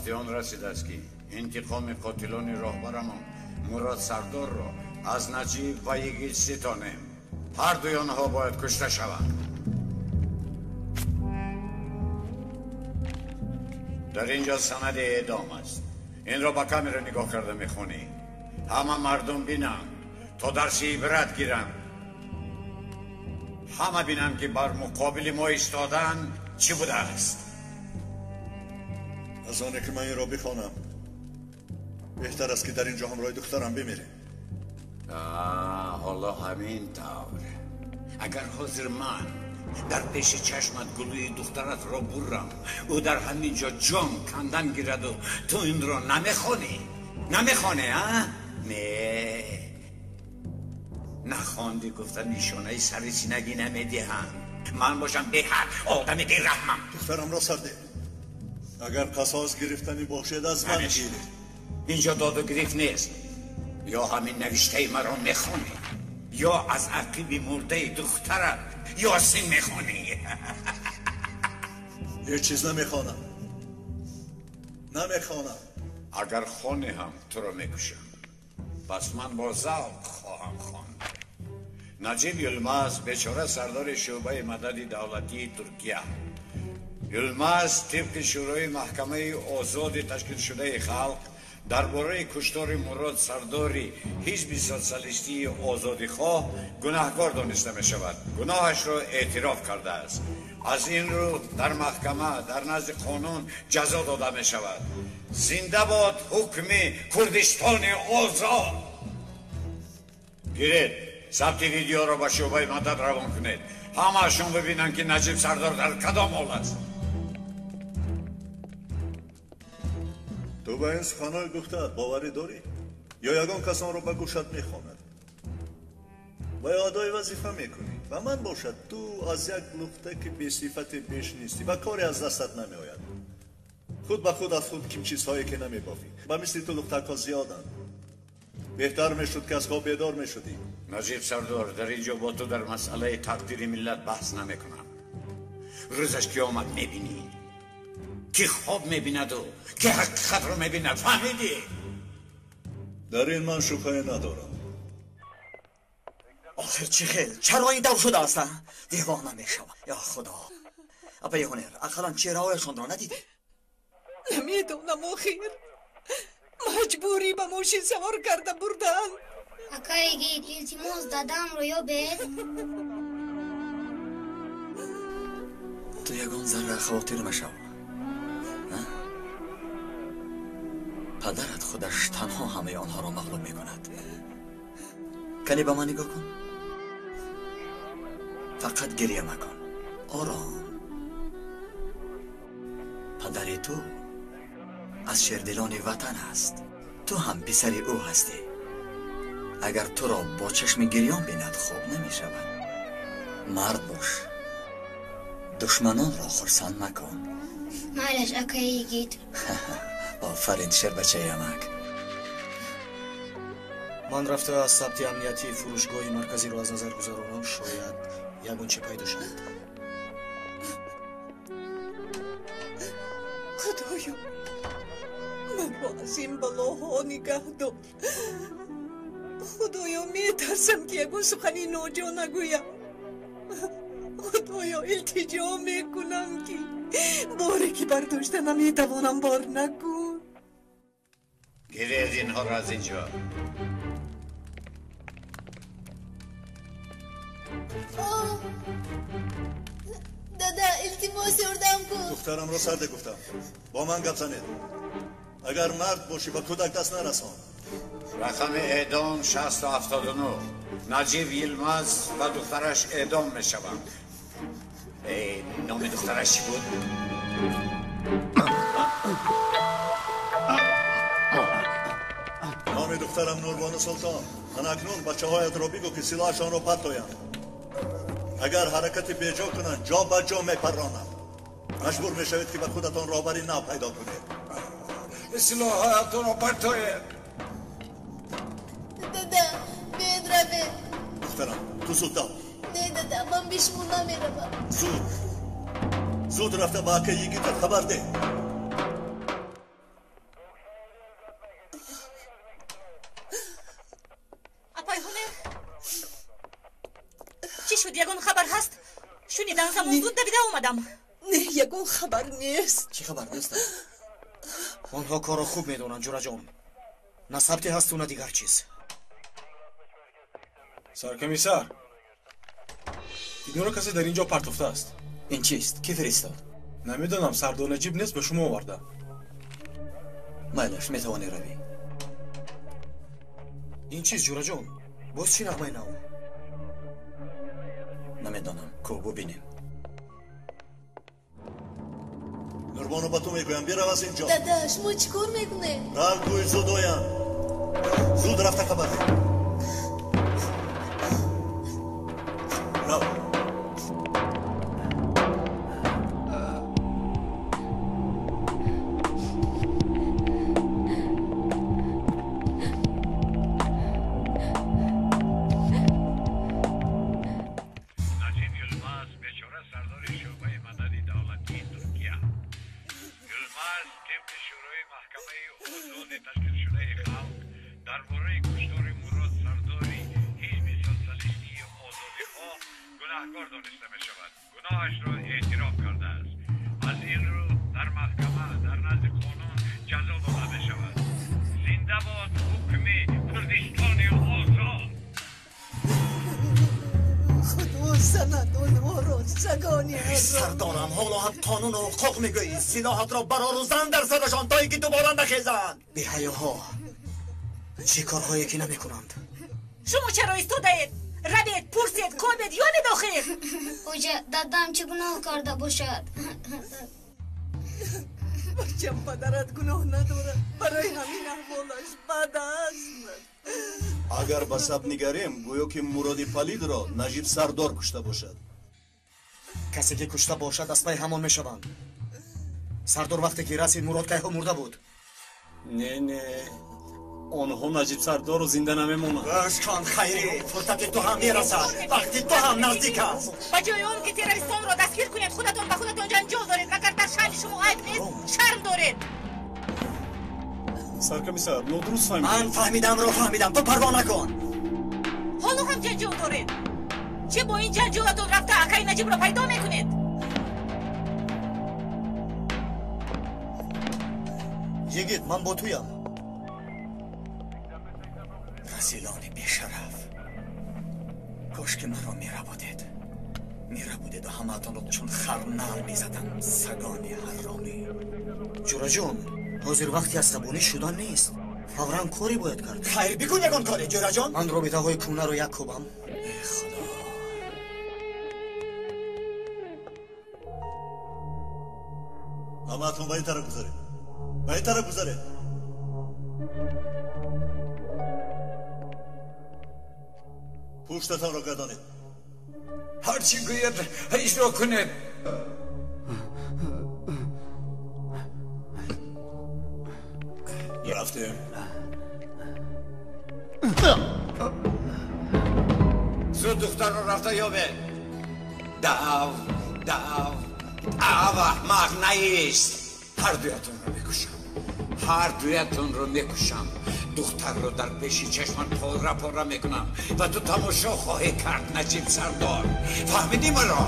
Вақти он расидааст, ки интиқоми қотилони роҳбарамон Мурод Сардорро аз Наҷиб ва Йигит ситонем. Ҳар дуи онҳо бояд кушта шаванд. Дар инҷо санади эъдом аст. Инро ба камера нигоҳ карда мехонӣ. Ҳама мардум бинанд, то дарси ибрат гиранд. Ҳама бинанд, ки бар муқобили мо истодан чӣ будааст. Аз оне ки ман инро бихонам, беҳтар аст, ки дар инҷо ҳамроҳи духтарам бимирем. Ҳоло ҳамин тавр. Агар ҳозир ман дар пеши чашмат гулӯи духтаратро бурам, ӯ дар ҳамин ҷо ҷон кандан гираду ту инро намехонӣ? Намехонӣ, а? Не, нахондӣ гуфта нишонаи сари синагӣ намедиҳам. Ман бошам беҳад одами бераҳмам. Духтарамро сарде. Агар қасос гирифтанӣ бошед, аз ман гиред. Инҷо доду гирифт нест. Ё ҳамин навиштаи маро мехонӣ, ё аз ақиби мурдаи духтарат Ёсин мехонӣ. Ҳеҷ чиз намехонам, намехонам. Агар хонӣ ҳам туро мекушам. Пас ман бо завқ хоҳам хонд. Наҷиб Юлмаз, бечора сардори шӯъбаи мадади давлатии Туркия. Юлмаз тибқи шӯрои маҳкамаи озоди ташкилшудаи халқ дар бораи куштори Мурод сардори ҳизби социалистии озодихоҳ гунаҳкор дониста мешавад. Гуноҳашро эътироф кардааст. Аз ин рӯ дар маҳкама дар назди қонун ҷазо дода мешавад. Зинда бод ҳукми Курдистони озод! Гиред, сабти видеоро ба шӯъбаи мадад равон кунед. Ҳамаашон бибинанд, ки Наҷиб сардор дар кадом ҳол аст. Ту ба ин суханҳои гуфтаат боварӣ дорӣ? Ё ягон кас онро ба гӯшат мехонад? Ва ё адои вазифа мекунӣ? Ба ман бошад, ту аз як лухтаки бесифате беш нестӣ ва коре аз дастат намеояд. Худ ба худ аз худ ким чизҳое ки намебофӣ. Ба мисли ту лухтакҳо зиёданд. Беҳтар мешуд, ки аз хоб бедор мешудӣ. Наҷиб сардор, дар инҷо бо ту дар масъалаи тақдири миллат баҳс намекунам. Рӯзаш ки омад мебинӣ, ки хоб мебинаду ки ҳақиқатро мебинад. Фаҳмидӣ? Дар ин ман шубҳае надорам. Охир чӣ хел? Чаро ин тавр шудааст? Девона мешавам. Ё Худо, апаи ҳунер, ақаллан чеҳраҳояшонро надидӣ? Намедонам, охир маҷбурӣ ба мошин савор карда бурдаанд. Акаи Йигит, илтимос, дадамро ёбед. Ту ягон зарра хавотир машав. Падарат худаш танҳо ҳамаи онҳоро мағлуб мекунад. Кане ба ман нигоҳ кун. Фақат гиря макун, ором. Падари ту аз шердилони ватан аст. Ту ҳам писари ӯ ҳастӣ. Агар туро бо чашми гирён бинад, хоб намешавад. Мард бош, душманонро хурсанд макун. Майлаш, акаи Йигит. Офарин, шербачаи амак. Ман рафта аз сабти амниятии фурӯшгоҳи марказиро аз назар гузаронам, шояд ягон чи пайдо шавад. Худоё, манро аз ин балоҳо нигаҳ дор. Худоё, метарсам, ки ягон сухани ноҷо нагӯям. Худоё, илтиҷо мекунам, ки боре ки бардошта наметавонам, бор накун. Гиред инҳоро аз инҷо. Дада, илтимос, ёрдам кун. Духтарамро сарде гуфтам. Бо ман гап занед. Агар мард бошӣ, ба кӯдак даст нарасон. Рақами эъдом 679. Наҷиб Йилмаз ва духтараш эъдом мешаванд. Номи духтараш чӣ буд? Номи духтарам Нурбону Султон. Ана акнун бачаҳоятро бигӯ, ки силоҳашонро партоянд. Агар ҳаракати беҷо кунанд, ҷо ба ҷо мепаронам. Маҷбур мешавед, ки ба худатон роҳбари нав пайдо кунед. Силоҳҳоятонро партоед. Дада, биёед равем. Духтарам, ту зуд дав. Не, дада, ман бе шумо намеравам. Зуд, зуд рафта ба акаи Йигитат хабар деҳ. Чӣ шуд? Ягон хабар ҳаст? Шунидан замон зуд давида омадам. Не, ягон хабар нест. Чӣ хабар нест? Онҳо корро хуб медонанд, ҷураҷон. На сабте ҳасту, на дигар чиз. Саркомиссар, инро касе дар ин ҷо партофтааст. Ин чист? Кӣ фиристод? Намедонам, сардор Наҷиб нест, ба шумо оварда. Майлаш, метавонӣ равӣ. Ин чист, ҷураҷон? Боз чӣ нағмаи нав? Намедонам, ку бубинем. Нурбону, ба ту мегӯям, бирав аз ин ҷо. Дада, шумо чӣ кор мекунед? Рав, гӯй, зуд оям. Зуд рафта хабар деҳ. Рав. Наҷиб Юлмаз, бечора сардори шӯъбаи мадади давлатии Туркия. Юлмаз тибқи шӯрои маҳкамаи озоди ташкилшудаи халқ дар бораи куштори Мурод, сардори ҳизби социалистии озодихоҳ, гунаҳкор дониста мешавад. Гуноҳашро эътироф кардааст. Аз ин рӯ дар маҳкама дар назди қонун ҷазо дода мешавад. Зинда бод ҳукми Курдистони озод! Худо занад онҳоро, сагони ҳаром. Сардорам, ҳоло ҳам қонуну ҳуқуқ мегӯӣ. Силоҳатро барору зан дар сарашон, то ин ки дубора нахезанд. Беҳаёҳо чӣ корҳое ки намекунанд. Шумо чаро истодаед? Равед, пурсед, кобед, ёбед охир. Хоҷа, дадам чӣ гуноҳ карда бошад? Бачам, падарат гуноҳ надорад, барои ҳамин аҳволаш бад аст. Агар ба саб нигарем, гӯё ки Муроди Палидро Наҷиб сардор кушта бошад. Касе ки кушта бошад, аз пай ҳамон мешаванд. Сардор вақте ки расид, Мурод кайҳо мурда буд. Не, не, онҳо Наҷиб сардорро зинда намемонанд. Гӯш кун, Хайрӣ, фурсати ту ҳам мерасад, вақти ту ҳам наздик аст. Ба ҷои он ки террористонро дастгир кунед, худатон ба худатон ҷанҷол доред. Магар дар шаъни шумо айб нест? Шарм доред. Саркомиссар, нодуруст фаҳмидед. Ман фаҳмидамро фаҳмидам, ту парво накун. Ҳоло ҳам ҷанҷол доред. Чӣ бо ин ҷанҷолатон рафта акаи Наҷибро пайдо мекунед? Йигит, ман бо туям. Расилони бешараф, кош ки маро мерабудед, мерабудеду ҳамаатонро чун хар нал мезадам, сагони ҳаромӣ. Ҷураҷон, ҳозир вақти асабонӣ шудан нест. Фавран коре бояд кард. Хайр, бикун ягон коре, ҷураҷон. Ман робитаҳои кӯнаро як кӯбам. Э худо. Ҳамаатон ба ин тараф гузаред, ба ин тараф гузаред. Пуштатонро гардонед. Ҳарчи гӯяд, иҷро кунед. Рафтем. Зуд духтарро рафта ёбед. Дав, дав, дав, аҳмақ наист. Ҳар дуятонро мекушам, ҳар дуятонро мекушам. Духтарро дар пеши чашман пора пора мекунам ва ту тамошо хоҳӣ кард, Наҷиб сардор. Фаҳмидӣ маро?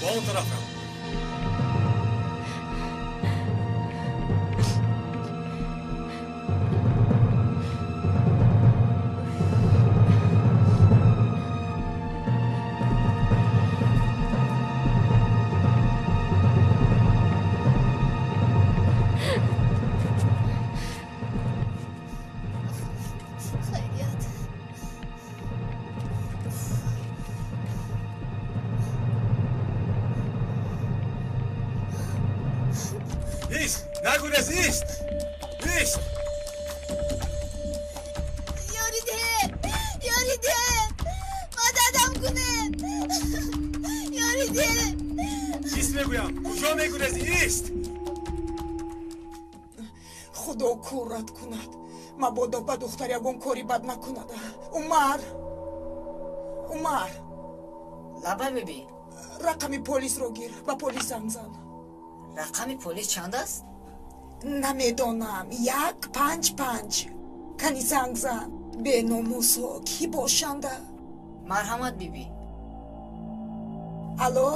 Ба он тараф рав. Хайрият. Ист, нагурез, ист, ист. Ёрӣ диҳед, ёрӣ диҳед, мададам кунед, ёрӣ диҳед. Ист мегӯям, куҷо мегурезӣ? Ист. Худо кӯрат кунад. Мабодо ба духтар ягон кори бад накунад. Умар, Умар. Лаба биби. Рақами полисро гир, ба полис занг зан. Рақами полис чанд аст? Намедонам. 155. Кани занг зан. Беномусҳо кӣ бошанда? Марҳамат биби. Алло?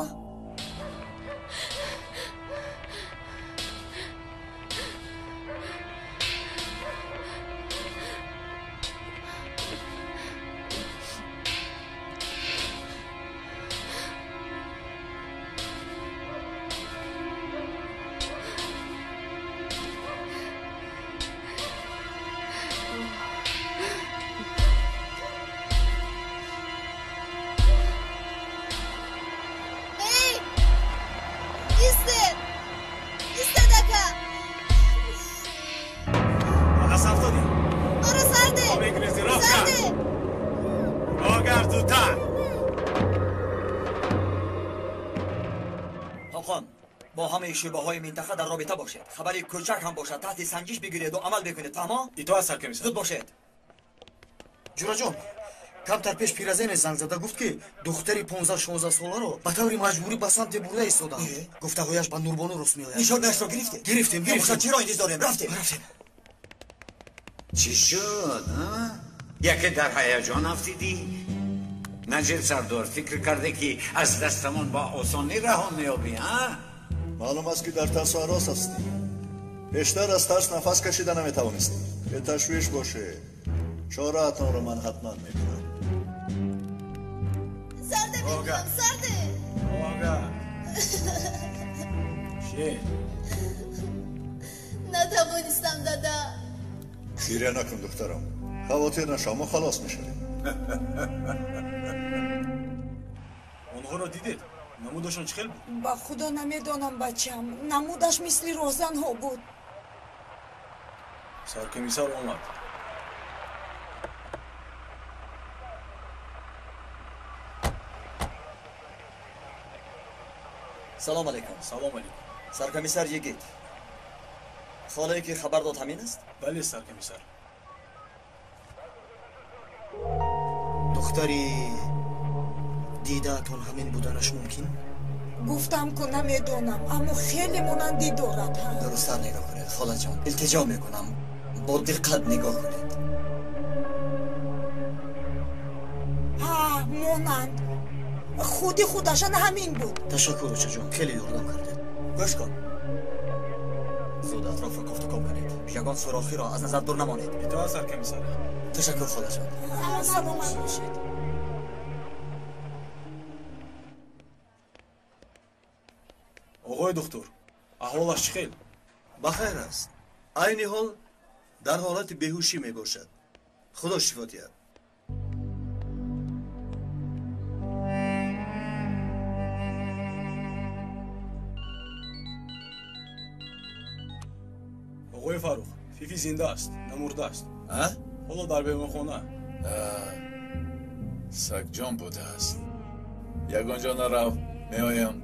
شعبه‌های منطقه در رابطه باشد. خبری کوچک هم باشد تحت سنجش بگیرید و عمل بکنید. فهما؟ ایتو از سرکمیسار. زود باشد. جورا جان، камтар пеш пиразене занг зада гуфт ки духтари 15-16 соларо ба таври маҷбурӣ ба самте бурда истодаанд. Гуфтаҳояш ба Нурбону рост меояд. Нишонаашро гирифтем? Гирифтем, гирифтем. Чиро интизорем? Рафтем. Рафтем. Чӣ шуд? Яке дар ҳаяҷон афтидӣ? Наҷиб сардор, фикр карде ки аз дастамон ба осонӣ раҳо меёбӣ, а? Маълум аст ки дар тарсу ҳарос ҳастӣ. Бештар аз тарс нафас кашида наметавонистӣ. Беташвиш бошед, чораатонро ман ҳатман мекунам. Сарде мекунам, сарде. Ога. Чӣ? Натавонистам, дада. Гиря накун, духтарам. Хавотир нашав, мо халос мешавем. Онҳоро дидед? Намудашон чӣ хел буд? Ба худо намедонам, бачам. Намудаш мисли роҳзанҳо буд. Саркомиссар омад. Салом алейкум. Салом алейкум. Саркомиссар Йигит. Холае ки хабар дод ҳамин аст? Бале, саркомиссар. Духтари дидаатон ҳамин буданаш мумкин? Гуфтам ку намедонам, аммо хеле монандӣ дорад. Дурусттар нигоҳ кунед, холаҷон. Илтиҷо мекунам, бо диққат нигоҳ кунед. Ҳа, монанд. Худи худашан ҳамин буд. Ташаккур, очаҷон, хеле ёрдам кардед. Гӯш кун. Зуд атрофро кофтукоб кунед. Ягон сурохиро аз назар дур намонед. Итоат, саркомиссар. Ташаккур, холаҷон. Саломат бошед. Оғои духтур, аҳволаш чӣ хел? Ба хайр аст. Айни ҳол дар ҳолати беҳушӣ мебошад. Худо шифо диҳад. Оғои Фаррух, Фифи зинда аст, намурда аст. А? Ҳоло дар беморхона. Сагҷон будааст. Ягон ҷо нарав, меоям.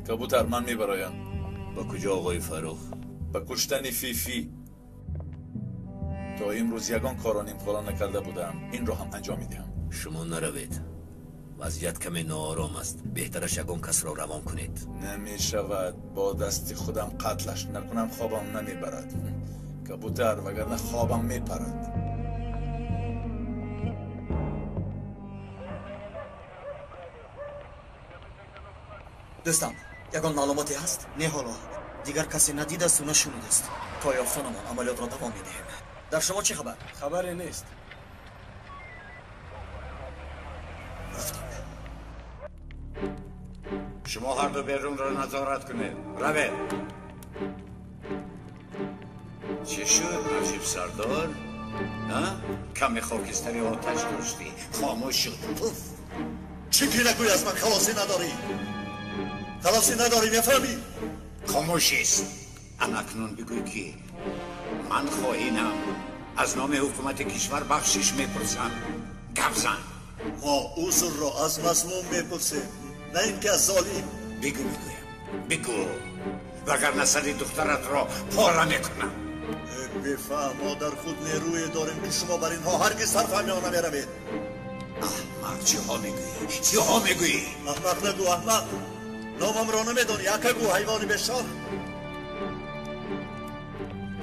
Кабутар, ман мебароям. Ба куҷо, оғои Фаррух? Ба куштани Фифи. То имрӯз ягон корро нимкора накарда будам, инро ҳам анҷом медиҳам. Шумо наравед. Вазъият каме ноором аст. Беҳтараш ягон касро равон кунед. Намешавад. Бо дасти худам қатлаш накунам, хобам намебарад. Кабутар, вагарна хобам мепарад. Дӯстам, ягон маълумоте ҳаст? Не, ҳоло дигар касе надидасту нашунидааст. То ёфтанамон амалиётро давом медиҳем. Дар шумо чӣ хабар? Хабаре нест. Рафтем. Шумо ҳарду берунро назорат кунед. Равед. Чӣ шуд, Наҷиб сардор? Каме хокистари оташ доштӣ, хомӯш шуд. Пуф! Чӣ ки нагӯй, аз ман халосӣ надорӣ. Халосӣ надорӣ, мефаҳмӣ? Хомӯшист. Анакнун бигӯй ки ман хоинам. Аз номи ҳукумати кишвар бахшиш мепурсам. Гап зан. Мо узрро аз мазлум мепурсем, на ин ки аз золим. Бигӯ, мегӯям. Бигӯ. Вагарна сари духтаратро пора мекунам. Бефаҳм, мо дар худ нерӯе дорем, ки шумо бар инҳо ҳаргиз сарфаҳмиён намеравед. Аҳмақ, чиҳо мегӯӣ? Чиҳо мегӯӣ? Аҳмақ нагӯ, аҳмақ. Номамро намедонӣ, ака гӯ, ҳайвони бешох.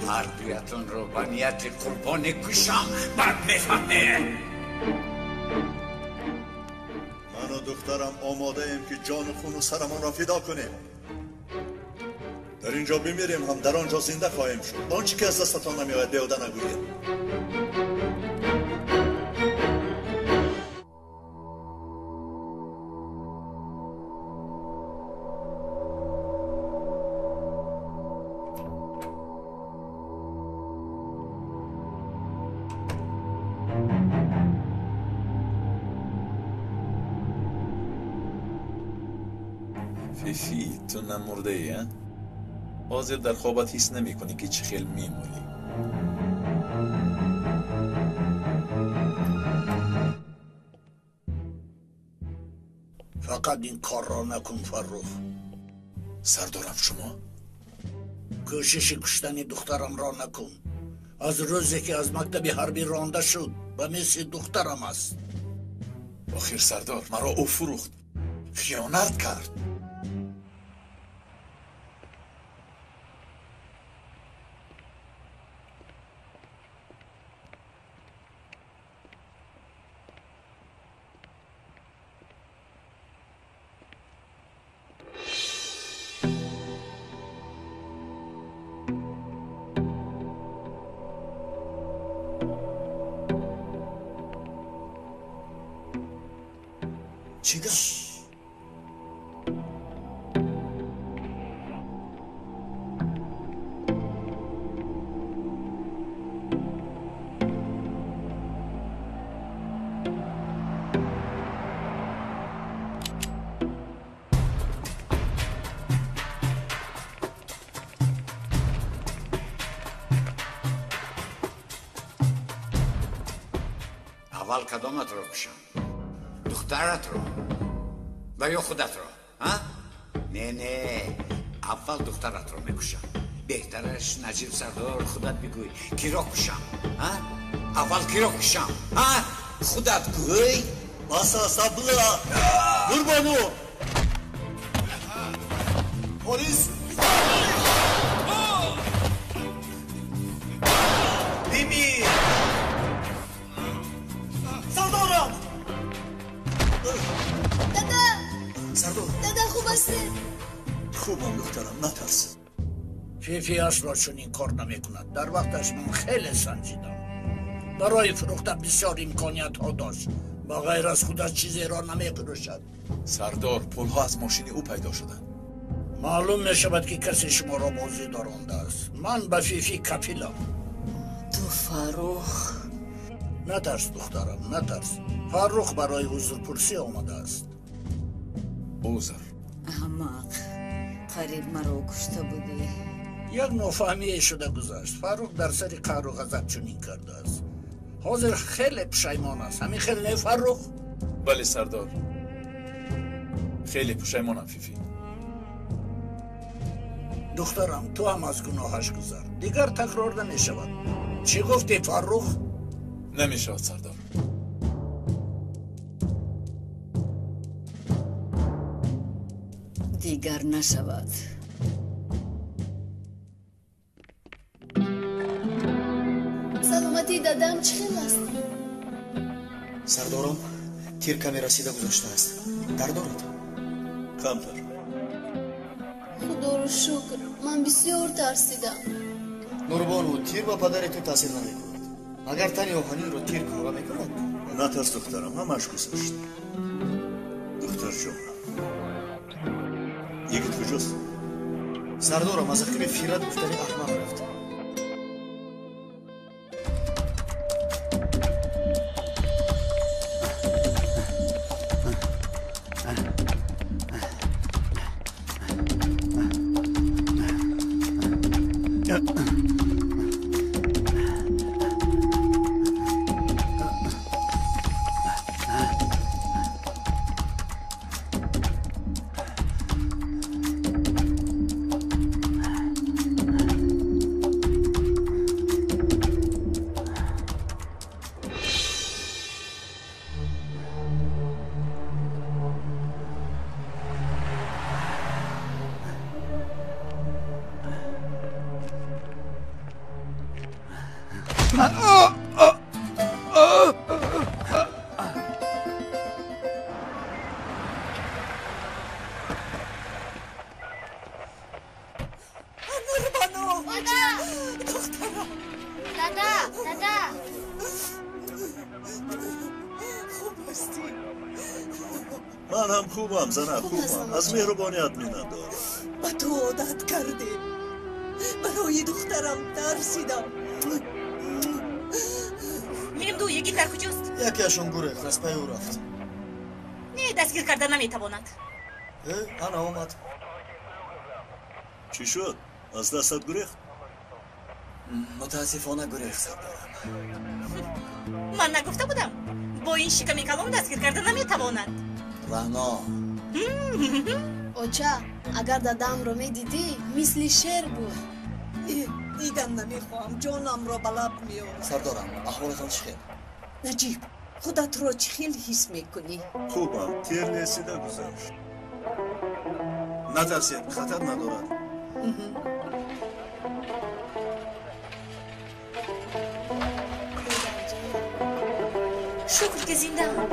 Ҳар дуятонро ба нияти қурбонӣ кушам, баъд мефаҳмед. Ману духтарам омодаем, ки ҷону хуну сарамонро фидо кунем. Дар ин ҷо бимирем ҳам, дар он ҷо зинда хоҳем шуд. Он чӣ ки аз дастатон намеояд, беҳуда нагӯед. Фифи, ту намурдаӣ, а? Ҳозир дар хобат ҳис намекунӣ, ки чӣ хел мемурӣ. Фақат ин корро накун, Фаррух. Сардорам, шумо? Кӯшиши куштани духтарамро накун. Аз рӯзе ки аз мактаби ҳарбӣ ронда шуд, ба мисли духтарам аст. Охир сардор, маро ӯ фурӯхт, хиёнат кард. Чӣ гап? Аввал кадоматро кушам? Духтаратро ва ё худатро? Не, не, аввал духтаратро мекушам. Беҳтараш, Наҷиб сардор, худат бигӯй, киро кушам? Аввал киро кушам? Худат гӯй. Бас аст, Абдулла! Нурбону! Полис! Бибир! Сардорам! Дада! Сардор! Дада, хуб ҳастед? Хубам, духтарам, натарс. Фифи асло чунин кор намекунад. Дар вақташ ман хеле санҷидам. Барои фурӯхтан бисёр имкониятҳо дошт. Ба ғайр аз худаш чизеро намефурӯшад. Сардор, пулҳо аз мошини ӯ пайдо шуданд. Маълум мешавад, ки касе шуморо бозӣ дорондааст. Ман ба Фифи кафилам. Ту Фаррух. Натарс, духтарам, натарс. Фаррух барои узрпурсӣ омадааст. Узр? Аҳмақ, қариб маро кушта будӣ. Як нофаҳмие шуда гузашт. Фаррух дар сари қаҳру ғазаб чунин кардааст. Ҳозир хеле пушаймон аст. Ҳамин хел не, Фаррух? Бале, сардор, хеле пушаймонам, Фифи. Духтарам, ту ҳам аз гуноҳаш гузар. Дигар такрор намешавад. Чӣ гуфтӣ, Фаррух? Намешавад, сардор. Дигар нашавад. Саломатии дадам чӣ хел аст? Сардорам, тир каме расида гузаштааст. Дард дорад? Камтар. Худоро шукр, ман бисёр тарсидам. Нурбону, тир ба падари ту таъсир намекунад. Агар тани оҳанинро тир кора мекунад? Натарс, духтарам, ҳамааш гузашт. Духтарҷонам, йигит куҷост? Сардорам, аз ақиби фират гуфтани аҳмақ рафт. Ман ҳам хубам, зана, хубам. Аз меҳрубоният миннатдорам. Ба ту одат кардем. Барои духтарам тарсидам. Мемду, яки дар куҷост? Якеашон гурехт, аз пайи ӯ рафт. Не, дастгир карда наметавонад. Ана омад. Чӣ шуд? Аз дастат гурехт? Мутаассифона гурехт, сардорам. Ман нагуфта будам, бо ин шиками калон дастгир карда наметавонад. Рано. Оча, агар дадамро медидӣ, мисли шер буд. Дидан намехоҳам, ҷонамро ба лаб меорам. Сардорам, аҳволатон чӣ хел? Наҷиб, худатро чӣ хел ҳис мекунӣ? Хубам, тер лесида гузашт. Натарсед, хатар надорад. Шукр ки зиндаанд.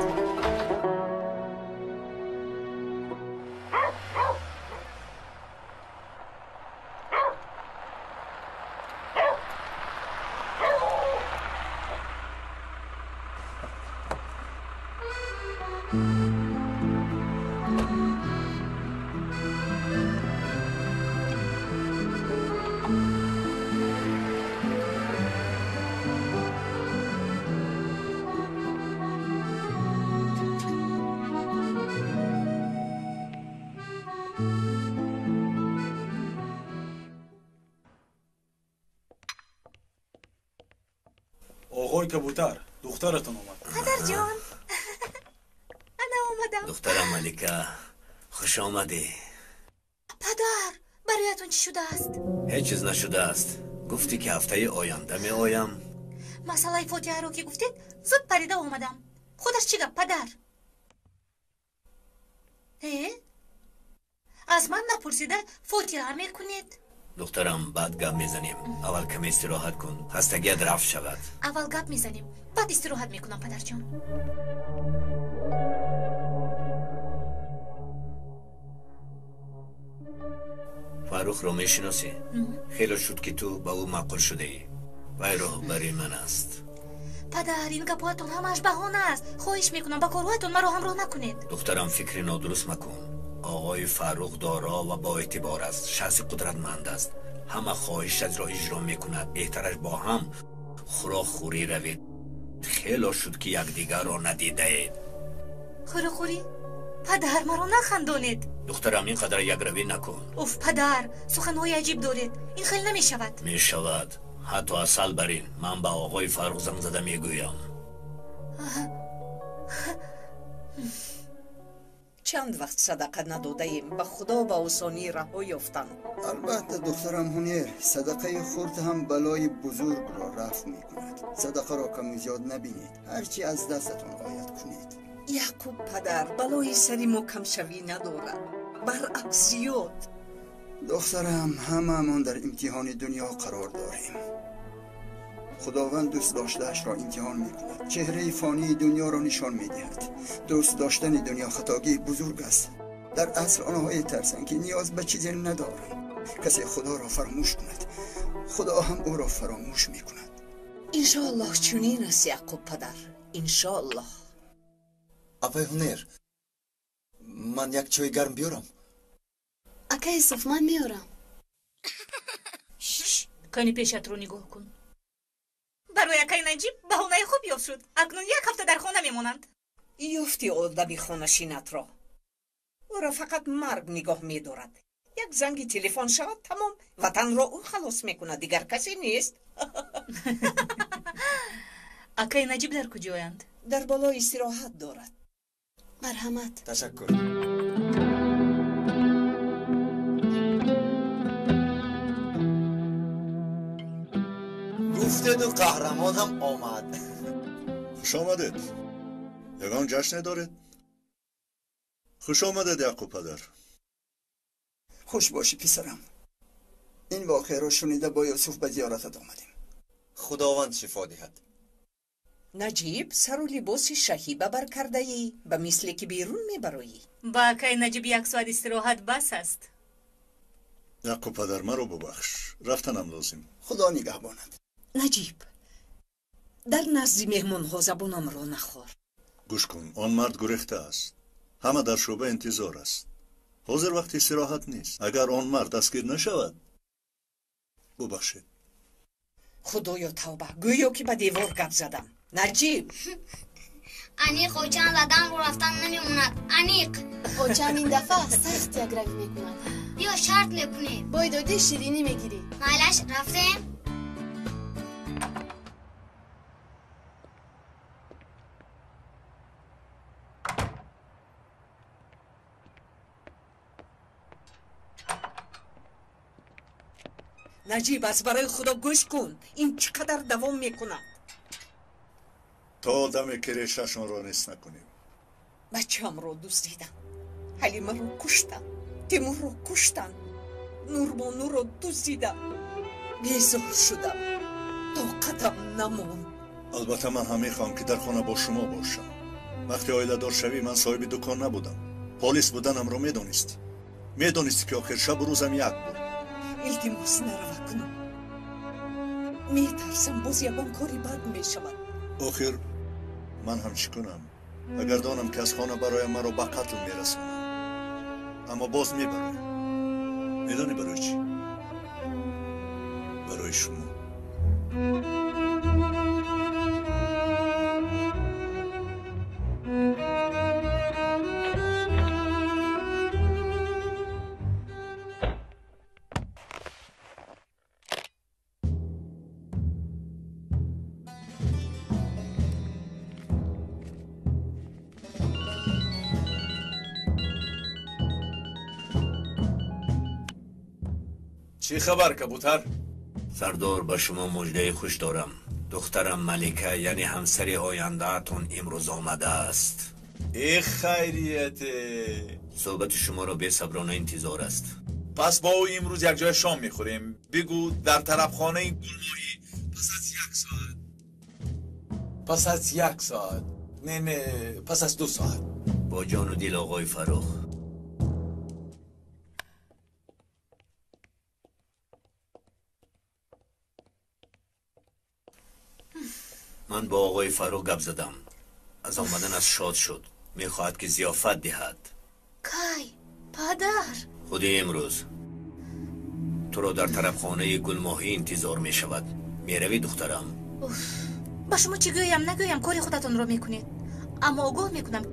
Оғои кабутар, духтаратон омад. Падарҷон, ана омадам. Духтарам Малика, хуш омадӣ. Падар, бароятон чӣ шудааст? Ҳеҷ чиз нашудааст. Гуфтӣ ки ҳафтаи оянда меоям. Масъалаи фотиҳаро ки гуфтед, зуд парида омадам. Худаш чӣ гап, падар? Э? Аз ман напурсида фотиҳа мекунед? Духтарам, баъд гап мезанем. Аввал каме истироҳат кун, хастагият рафт шавад. Аввал гап мезанем, баъд истироҳат мекунам, падарҷон. Фаррухро мешиносӣ? Хеле шуд ки ту ба ӯ маъқул шудаӣ. Вай роҳбари ман аст. Падар, ин гапҳоятон ҳамааш баҳона аст. Хоҳиш мекунам, ба корҳоятон маро ҳамроҳ накунед. Духтарам, фикри нодуруст макун. Оғои Фаррух доро ва боэътибор аст, шахси қудратманд аст. Ҳама хоҳишатро иҷро мекунад. Беҳтараш бо ҳам хӯрокхӯрӣ равед. Хело шуд ки якдигарро надидаед. Хӯрокхӯрӣ? Падар, маро нахандонед. Духтарам, ин қадар якравӣ накун. Уф, падар, суханҳои аҷиб доред. Ин хел намешавад. Мешавад. Ҳатто асал барин. Ман ба оғои Фаррух занг зада мегӯям. Чанд вақт садақа надодаем, ба худо ба осонӣ раҳо ёфтам. Албатта, духтарам Ҳунер, садақаи хурд ҳам балои бузургро рафт мекунад. Садақаро каму зиёд набинед, ҳарчи аз дастатон ояд кунед. Яъқуб падар, балои сари мо камшавӣ надорад, баръакс зиёд. Духтарам, ҳамаамон дар имтиҳони дунё қарор дорем. Худованд дӯст доштаашро имтиҳон мекунад, чеҳраи фонии дунёро нишон медиҳад. Дӯст доштани дунё хатогии бузург аст. Дар асл онҳое тарсанд ки ниёз ба чизе надоранд. Касе худоро фаромӯш кунад, худо ҳам ӯро фаромӯш мекунад. Иншоаллоҳ чунин аст, Яъқуб падар, иншоаллоҳ. Апай Ҳунер, ман як чойи гарм биёрам? Ака Юсуф, ман меорам. Кани пешатро нигоҳ кун. Барои акаи Наҷиб баҳонаи хуб ёфт шуд. Акнун як ҳафта дар хона мемонанд. Ёфти одами хонашинатро. Ӯро фақат марг нигоҳ медорад. Як занги телефон шавад, тамом, ватанро ӯ халос мекунад, дигар касе нест. Акаи Наҷиб дар куҷоянд? Дар боло истироҳат дорад. Марҳамат. Ташаккур. Гуфтеду қаҳрамонам омад. Хуш омадед. Ягон ҷашне доред? Хуш омадед, Яъқуб падар. Хуш бошӣ, писарам. Ин воқеаро шунида бо Юсуф ба зиёратат омадем. Худованд шифо диҳад. Наҷиб, сару либоси шаҳӣ ба бар кардаӣ, ба мисле ки берун мебароӣ. Ба акай Наҷиб як соат истироҳат бас аст. Яъқуб падар, маро бубахш, рафтанам лозим. Худо нигаҳбонад. Наҷиб, дар назди меҳмонҳо забонамро нахор. Гӯш кун, он мард гурехта аст. Ҳама дар шӯъба интизор аст. Ҳозир вақти истироҳат нест. Агар он мард дастгир нашавад, бубахшед. Худоё тавба, гӯё ки ба девор гап задам. Наҷиб! Аниқ очам дадамро рафтан намемонад. Аниқ! Очам ин дафъа сахт якравӣ мекунад. Биё шарт мекунем. Бой додӣ ширинӣ мегирӣ. Майлаш, рафтем? Наҷиб, аз барои Худо гӯш кун, ин чӣ қадар давом мекунад? То даме ки решашонро нест накунем. Бачаамро дуздидам, Ҳалимаро куштам, Тимурро куштам, Нурбонуро дуздидам. Безор шудам, тоқатам намонд. Албатта ман ҳам мехоҳам ки дар хона бо шумо бошам. Вақте оиладор шавӣ, ман соҳиби дукон набудам. Полис буданамро медонистӣ. Медонистӣ ки охир шабу рӯзам як буд. Илтимос, нарава кунам. Метарсам боз ягон кори бад мешавад. Охир ман ҳам чӣ кунам? Агар донам ки аз хона бароям маро ба қатл мерасонанд. Аммо боз мебароям. Медонӣ барои чӣ? Барои шумо. Чӣ хабар, кабутар? Сардор, ба шумо муждаи хуш дорам. Духтарам Малика, яъне ҳамсари ояндаатон, имрӯз омадааст. Э хайрияте! Суҳбати шуморо бесаброна интизор аст. Пас бо ӯ имрӯз якҷоя шом мехӯрем. Бигӯ дар тарабхонаи Гулмоҳӣ пас аз як соат. Пас аз як соат. Не, не, пас аз 2 соат. Бо ҷону дил, оғои Фаррух. Ман бо оғои Фаррух гап задам. Аз омаданаш шод шуд. Мехоҳад ки зиёфат диҳад. Кай, падар? Худи имрӯз. Туро дар тарабхонаи Гулмоҳӣ интизор мешавад. Меравӣ, духтарам? Ба шумо чӣ гӯям, нагӯям, кори худатонро мекунед. Аммо огоҳ мекунам,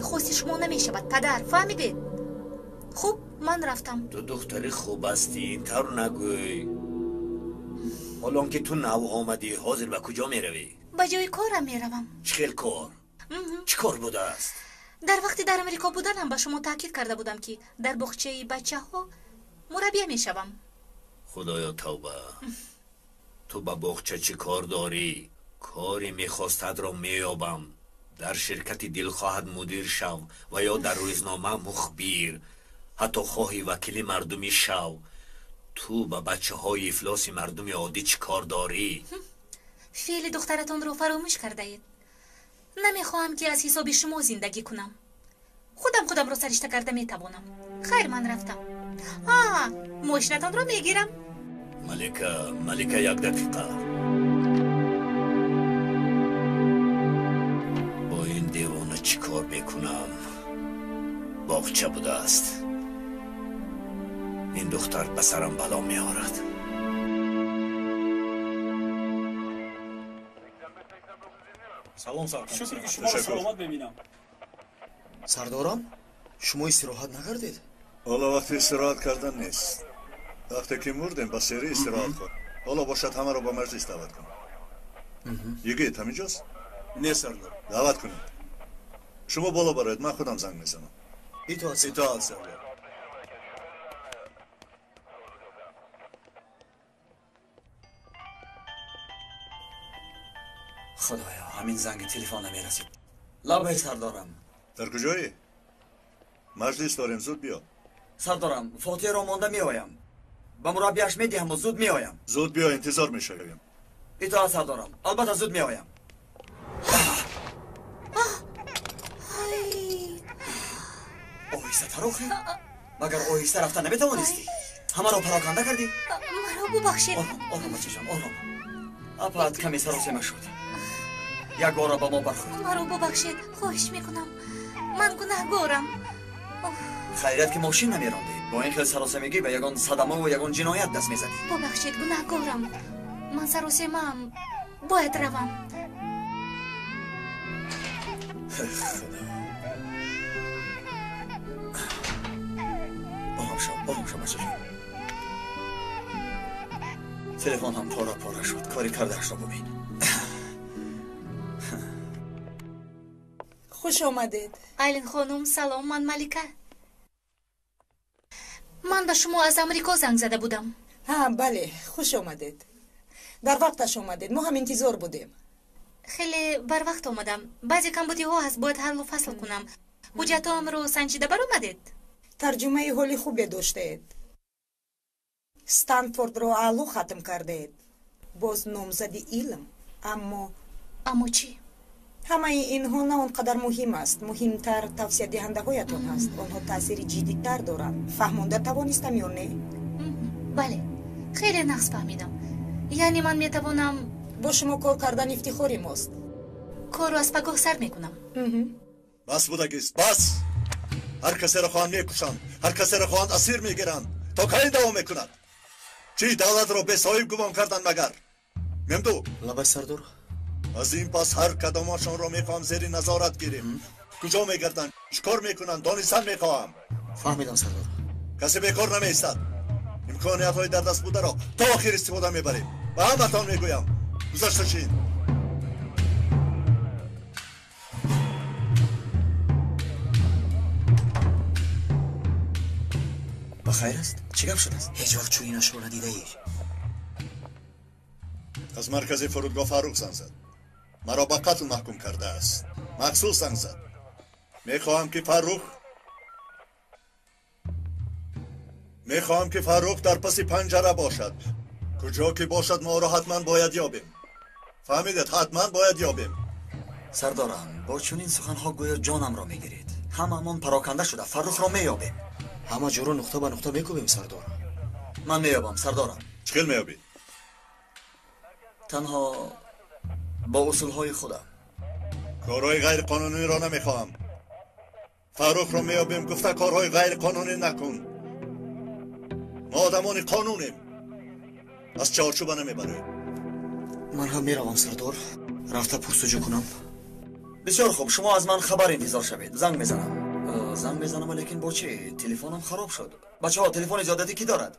хости шумо намешавад, падар, фаҳмидед? Хуб, ман рафтам. Ту духтари хуб ҳастӣ, ин тавр нагӯй. Ҳолон ки ту нав омадӣ, ҳозир ба куҷо меравӣ? Ба ҷои корам меравам. Чӣ хел кор? Чӣ кор будааст? Дар вақти дар Амрико буданам ба шумо таъкид карда будам, ки дар боғчаи бачаҳо мураббия мешавам. Худоё тавба! Ту ба боғча чӣ кор дорӣ? Коре мехостадро меёбам. Дар ширкати дилхоҳат мудир шав ва ё дар рӯзнома мухбир. Ҳатто хоҳӣ вакили мардумӣ шав. Ту ба бачаҳои ифлоси мардуми оддӣ чӣ кор дорӣ? Феъли духтаратонро фаромӯш кардаед. Намехоҳам, ки аз ҳисоби шумо зиндагӣ кунам. Худам худамро саришта карда метавонам. Хайр, ман рафтам. Мошинатонро мегирам. Малика, Малика, як дақиқа. Бо ин девона чӣ кор мекунам? Боғча будааст. Ин духтар ба сарам бало меорад. Салом, сардор. Шукр ки шуморо саломат мебинам. Сардорам, шумо истироҳат накардед? Ҳоло вақти истироҳат кардан нест. Вақте ки мурдем, ба серӣ истироҳат кун. Ҳоло бошад ҳамаро ба маҷлис даъват кун. Йигит ҳаминҷост? Не, сардор. Даъват кунед. Шумо боло бароед, ман худам занг мезанам. Итоат, итоат, сардор. Худоё, ҳамин занги телефон намерасид. Лаббай, сардорам. Дар куҷоӣ? Маҷлис дорем, зуд биё. Сардорам, фотиҳаро монда меоям. Ба мураббияш медиҳаму зуд меоям. Зуд биё, интизор мешавем. Итоат сардорам, албатта зуд меоям. Оҳиста тарохи, магар оҳиста рафта наметавонистӣ? Ҳамаро пароканда кардӣ? Маро бубахшед. Ором, ором бачаҷон, ором. Апаат каме саросема шуд. Як бора ба мо бархӯрд. Маро бубахшед, хоҳиш мекунам. Ман гунаҳгорам. Хайрият ки мошин намерондӣ. Бо ин хел саросемагӣ ба ягон садамаву ягон ҷиноят даст мезадӣ. Бубахшед, гунаҳгорам. Ман саросемаам. Бояд равам. Худо. Ором шав, ором шав бачаҷон. Телефон ҳам пора пора шуд. Кори кардаашро бубин. Хуш омадед. Айлин хонум, салом, ман Малика. Ман ба шумо аз Амрико занг зада будам. Ҳа, бале, хуш омадед. Дар вақташ омадед, мо ҳам интизор будем. Хеле барвақт омадам. Баъзе камбудиҳо ҳаст, бояд ҳаллу фасл кунам. Ҳуҷҷатҳоамро санҷида баромадед? Тарҷумаи ҳоли хубе доштаед. Станфордро аъло хатм кардаед. Боз номзади илм, аммо Аммо чӣ? Ҳамаи инҳо на он қадар муҳим аст. Муҳимтар тавсиядиҳандаҳоятон ҳаст. Онҳо таъсири ҷиддитар доранд. Фаҳмонда тавонистам ё не? Бале, хеле нағз фаҳмидам. Яъне ман метавонам. Бо шумо кор кардан ифтихори мост. Корро аз пагоҳ сар мекунам. Бас будагист, бас! Ҳар касеро хоҳанд мекушанд, ҳар касеро хоҳанд асир мегиранд. То кай давом мекунад? Чӣ давлатро бесоҳиб гумон карданд магар? Мемду? Лабай сардор. Аз ин пас ҳар кадомашонро мехоҳам зери назорат гирем. Куҷо мегарданд, чӣ кор мекунанд, донистан мехоҳам. Фаҳмидам сардор. Касе бекор намеистад. Имкониятҳои дар даст бударо то охир истифода мебарем. Ба ҳаматон мегӯям, гузашта шин. Ба хайр аст? Чӣ гап шудааст? Ҳеҷ вақт чунинашро надидаӣ. Аз маркази фурудгоҳ Фаррух занг зад. Маро ба қатл маҳкум кардааст. Махсус занг зад. Мехоҳам ки Фаррух дар паси панҷара бошад. Куҷо ки бошад, мо ӯро ҳатман бояд ёбем. Фаҳмидед, ҳатман бояд ёбем. Сардорам, бо чунин суханҳо гӯё ҷонамро мегиред. Ҳамамон пароканда шуда, Фаррухро меёбем. Ҳама ҷоро нуқта ба нуқта мекӯбем, сардор. Ман меёбам, сардорам. Чӣ хел меёбӣ? Танҳо бо усулҳои худам. Корҳои ғайриқонуниро намехоҳам. Фаррухро меёбем гуфта корҳои ғайриқонунӣ накун. Мо одамони қонунем. Аз чаҳорчӯба намебароем. Ман ҳам меравам сардор, рафта пурсуҷӯ кунам. Бисёр хуб, шумо аз ман хабар интизор шавед. Занг мезанам. Занг мезанам, лекин бо чӣ? Телефонам хароб шуд. Бачаҳо, телефони зиёдатӣ кӣ дорад?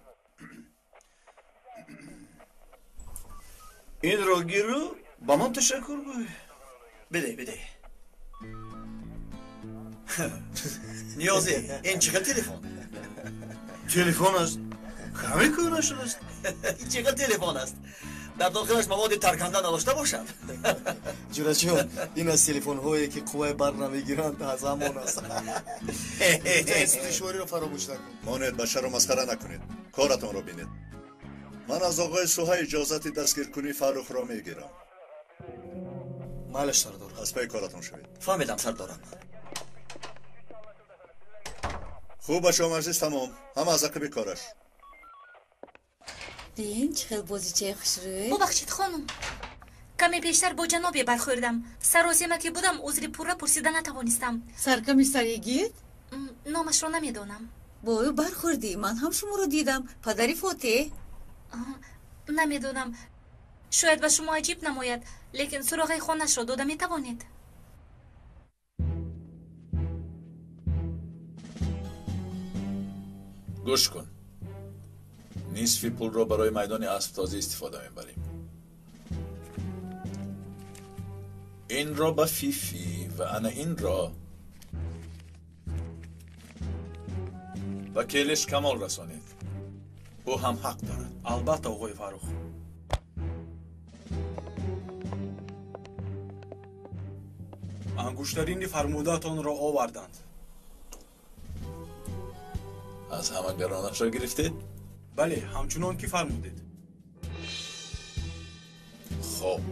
Инро гиру ба ман ташаккур гӯй. Биде, биде. Ниёзӣ, ин чӣ хел телефон? Телефон аст. Каме кӯҳна шудааст. Ин чӣ хел телефон аст? Дар дохилаш маводи тарканда надошта бошад. Ҷураҷон, ин аз телефонҳое ки қувваи барқ намегиранд аз ҳамон аст. Душвориро фаромӯш накун. Монед, башаро масхара накунед. Коратонро бинед. Ман аз оғои Суҳа иҷозати дастгиркунии Фаррухро мегирам. Майлаш сардор. Аз пайи коратон шавед. Фаҳмидам сардорам. Хуб, бачаҳо, маҷлис тамом. Ҳама аз ақиби кораш. Бин, чӣ хел бозичаи хушрӯй. Бубахшед хонум, каме пештар бо ҷанобе бархӯрдам. Саросема ки будам, узри пурра пурсида натавонистам. Саркамиссар Йигит? Номашро намедонам. Бо ӯ бархӯрдӣ, ман ҳам шуморо дидам. Падари Фотеҳ. Намедонам, шояд ба шумо аҷиб намояд, лекин суроғаи хонашро дода метавонед. Гӯш кун, нисфи пулро барои майдони асбтозӣ истифода мебарем. Инро ба Фифи ва ана инро ба Келиш Камол расонед. Ӯ ҳам ҳақ дорад. Албатта, оғои Фаррух. Ангуштарини фармудаатонро оварданд. Аз ҳама гаронашро гирифтед? Бале, ҳамчунон ки фармудед. хоб.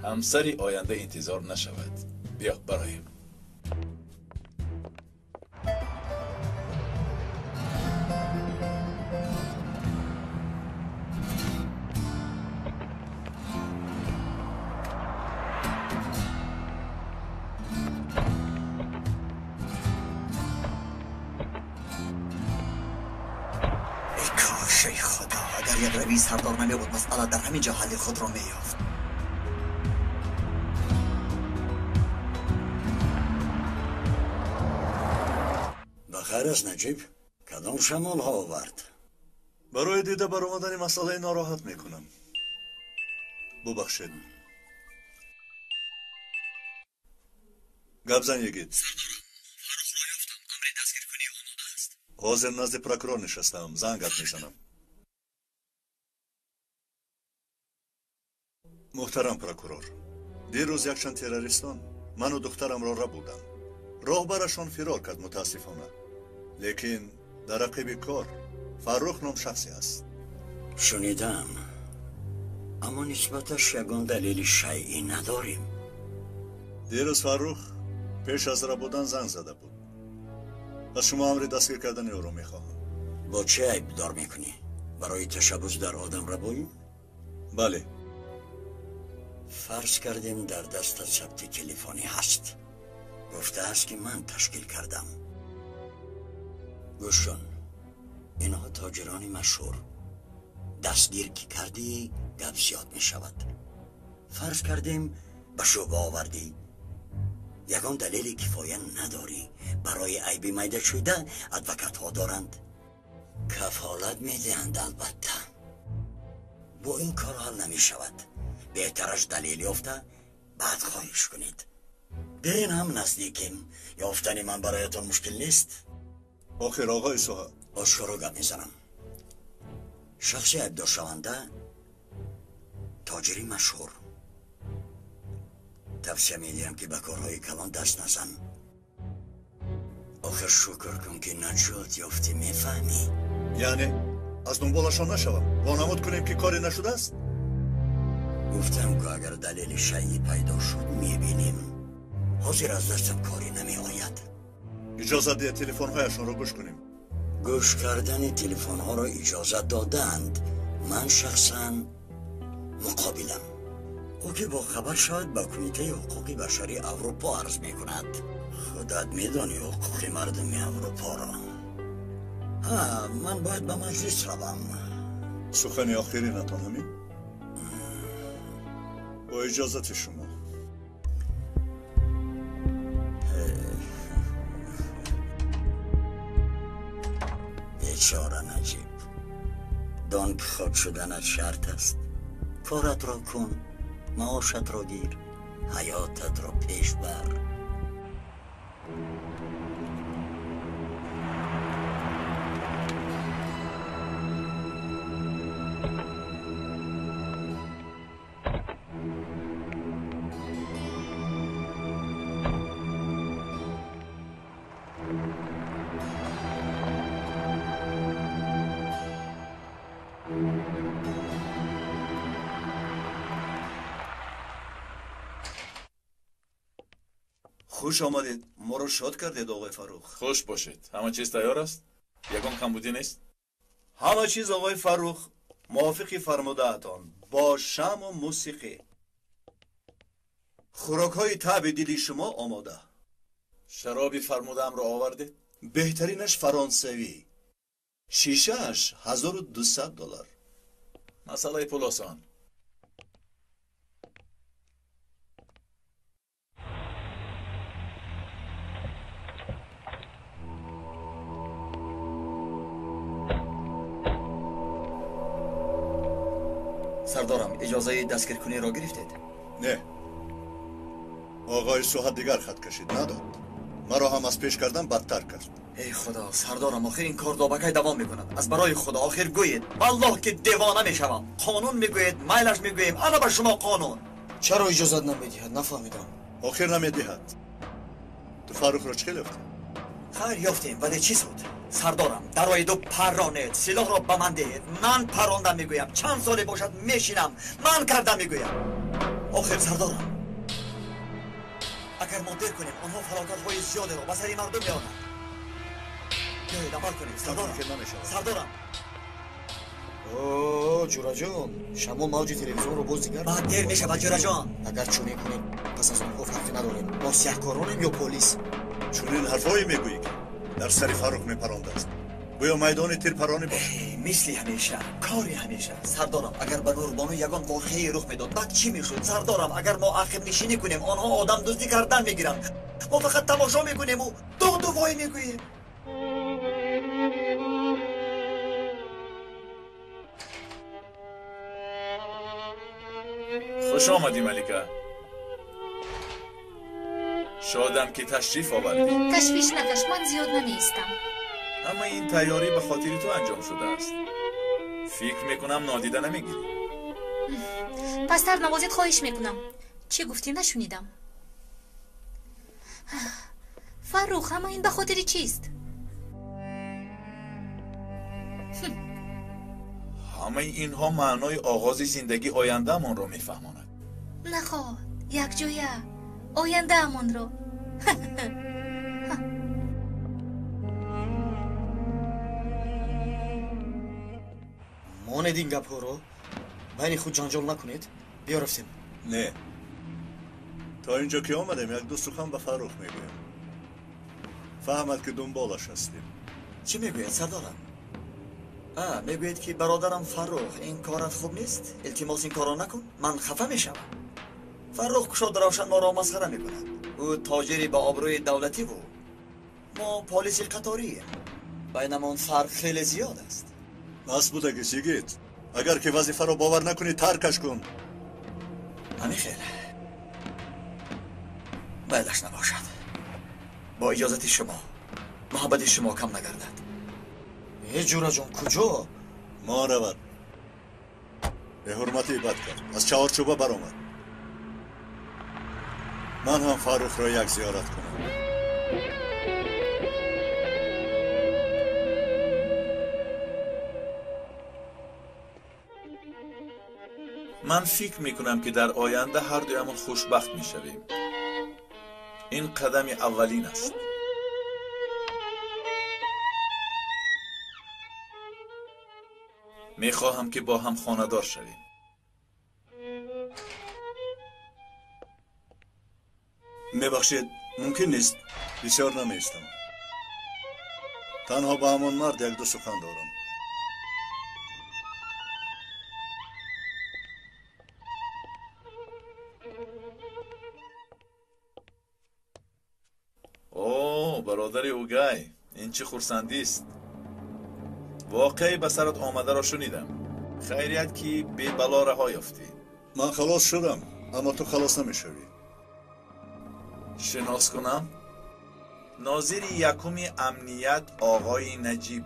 Ҳамсари оянда интизор нашавад. Биё бароем. سردار نمیبود مسئله در همین جا حل خود را مییافت. بخیر است نجیب، کدام شمال ها آورد؟ برای دیده برآمدن مسئله ناراحت میکنم. ببخشید. گپ زن یگید. سردارم، فرخ را یافتم. امر دستگیر کنی آماده است. حاضر نزد پرکرور نشستم. زنگت میزنم. муҳтарам прокурор, дирӯз якчанд террористон ману духтарамро рабуданд. Роҳбарашон фирор кард, мутаассифона. Лекин дар ақиби кор Фаррух ном шахсе аст. Шунидам, аммо нисбаташ ягон далели шайъӣ надорем. Дирӯз Фаррух пеш аз рабудан занг зада буд. Аз шумо амри дастгир кардани ӯро мехоҳам. Бо чӣ айбдор мекунӣ? Барои ташаббус дар одамрабоӣ? Бале. Фарз кардем дар дастат сабти телефонӣ ҳаст. Гуфтааст ки ман ташкил кардам. Гӯш кун, инҳо тоҷирони машҳур. Дастгир ки кардӣ гап зиёд мешавад. Фарз кардем ба шӯъба овардӣ. Ягон далели кифоя надорӣ. Барои айби майда шуда адвокатҳо доранд. Кафолат медиҳанд албатта. Бо ин кор ҳал намешавад. Беҳтараш далел ёфта баъд хоҳиш кунед. Бин ҳам наздикем. Ёфтани ман бароятон мушкил нест. Охир оғои соҳа. Ошкоро гап мезанам. Шахси айбдоршаванда тоҷири машҳур. Тавсия медиҳам ки ба корҳои калон даст назан. Охир шукр кун ки наҷот ёфтӣ, мефаҳмӣ? Яъне аз дунболашон нашавам? Вонамуд кунем ки коре нашудааст? Гуфтам ки агар далели шайъӣ пайдо шуд мебинем. Ҳозир аз дастам коре намеояд. Иҷозат диҳед телефонҳояшонро гӯш кунем. Гӯш кардани телефонҳоро иҷозат доданд. Ман шахсан муқобилам. Ӯ ки бохабар шавад ба Кумитаи ҳуқуқи башарии Аврупо арз мекунад. Худат медонӣ ҳуқуқи мардуми Аврупоро. Ҳа, ман бояд ба маҷлис равам. Сухани охиринатон ҳамин? Бо иҷозати шумо. Бечора Наҷиб, дон ки хок шуданат шарт аст. Коратро кун, маошатро гир, ҳаётатро пеш бар. Хуш омадед, моро шод кардед, оғои Фаррух. Хуш бошед. Ҳама чиз тайёр аст? Ягон камбудӣ нест? Ҳама чиз, оғои Фаррух, мувофиқи фармудаатон, бо шамъу мусиқӣ. Хӯрокҳои таъби дили шумо омода. Шароби фармудаамро овардед? Беҳтаринаш фаронсавӣ. Шишааш $1200. Масъалаи пул осон. Сардорам, иҷозаи дастгиркуниро гирифтед? Не. Оғои Суҳат дигар хат кашид, надод. Маро ҳам аз пеш кардан бадтар кард. Эй худо, сардорам, охир ин кор добакай давом мекунад. Аз барои худо, охир гӯед. Валлоҳ ки девона мешавам. Қонун мегӯед, майлаш мегӯем. Ана ба шумо қонун. Чаро иҷозат намедиҳад? Нафаҳмидам. Охир намедиҳад. Ту Фаррухро чӣ хел ёфтӣ? Хайр ёфтем, вале чӣ суд? Сардорам, дароиду парронед, силоҳро ба ман диҳед. Ман парронда мегӯям, чанд соле бошад мешинам, ман карда мегӯям. Охир сардорам, агар мо дер кунем, онҳо фалокатҳои зиёдеро ба сари мардум меоранд. Биёед амал кунем, сардорам. Сардорам. О, ҷураҷон, шамол мавҷи телевизионро боз дигар баъд дер мешавад, ҷураҷон. Агар чунин кунем, пас аз онҳо фарқе надорем. Мо сиёҳкоронем ё полис? Чунин ҳарфҳое мегӯӣ, ки дар сари Фаррух мепарондааст. Гӯё майдони тирпаронӣ бошад. Мисли ҳамеша, кори ҳамеша. Сардорам, агар ба Нурбону ягон воқеае рух медод, баъд чӣ мешуд? Сардорам, агар мо ақибнишинӣ кунем, онҳо одамдуздӣ кардан мегиранд. Мо фақат тамошо мекунему доду вой мегӯем. Хуш омадӣ, Малика. Шодам, ки ташриф овардӣ. Ташвиш накаш, ман зиёд намеистам. Ҳамаи ин тайёрӣ ба хотири ту анҷом шудааст. Фикр мекунам, нодида намегирӣ. Пасттар навозед, хоҳиш мекунам. Чӣ гуфтӣ, нашунидам. Фаррух, ҳама ин ба хотири чист? Ҳамаи инҳо маънои оғози зиндагии ояндаамонро мефаҳмонад. Нахоҳ, якҷоя ояндаамонро. Монед ин гапҳоро, байни худ ҷанҷол накунед. Биё рафтем. Не, то инҷо ки омадем, як-ду сухан ба Фаррух мегӯям. Фаҳмад, ки дунболаш ҳастем. Чӣ мегӯяд, сардорам? Мегӯяд, ки бародарам Фаррух, ин корат хуб нест, илтимос, ин корро накун, ман хафа мешавам. Фаррух кушоду равшан моро масхара мекунад. Ӯ тоҷири ба обрӯи давлативу мо полиси қаторием. Байнамон фарқ хеле зиёд аст. Бас будагӣ, йигит. Агар ки вазифаро бовар накунӣ, таркаш кун. Ҳамин хел. Байлаш набошад. Бо иҷозати шумо, муҳаббати шумо кам нагардад. Э, ҷураҷон, куҷо? Мо равад. Беҳурматӣ бад кард, аз чаҳорчӯба баромад. Ман ҳам Фаррухро як зиёрат кунам. Ман фикр мекунам, ки дар оянда ҳар дуямон хушбахт мешавем. Ин қадами аввалин аст. Мехоҳам, ки бо ҳам хонадор шавем. Мебахшед, мумкин нест. Бисёр намеистам. Танҳо ба ҳамон мард як-ду сухан дорам. О, бародари Угай, ин чӣ хурсандист. Воқеи ба сарат омадаро шунидам. Хайрият, ки бебало раҳо ёфтӣ. Ман халос шудам, аммо ту халос намешавӣ. Шинос кунам, нозири якуми амният оғои Наҷиб.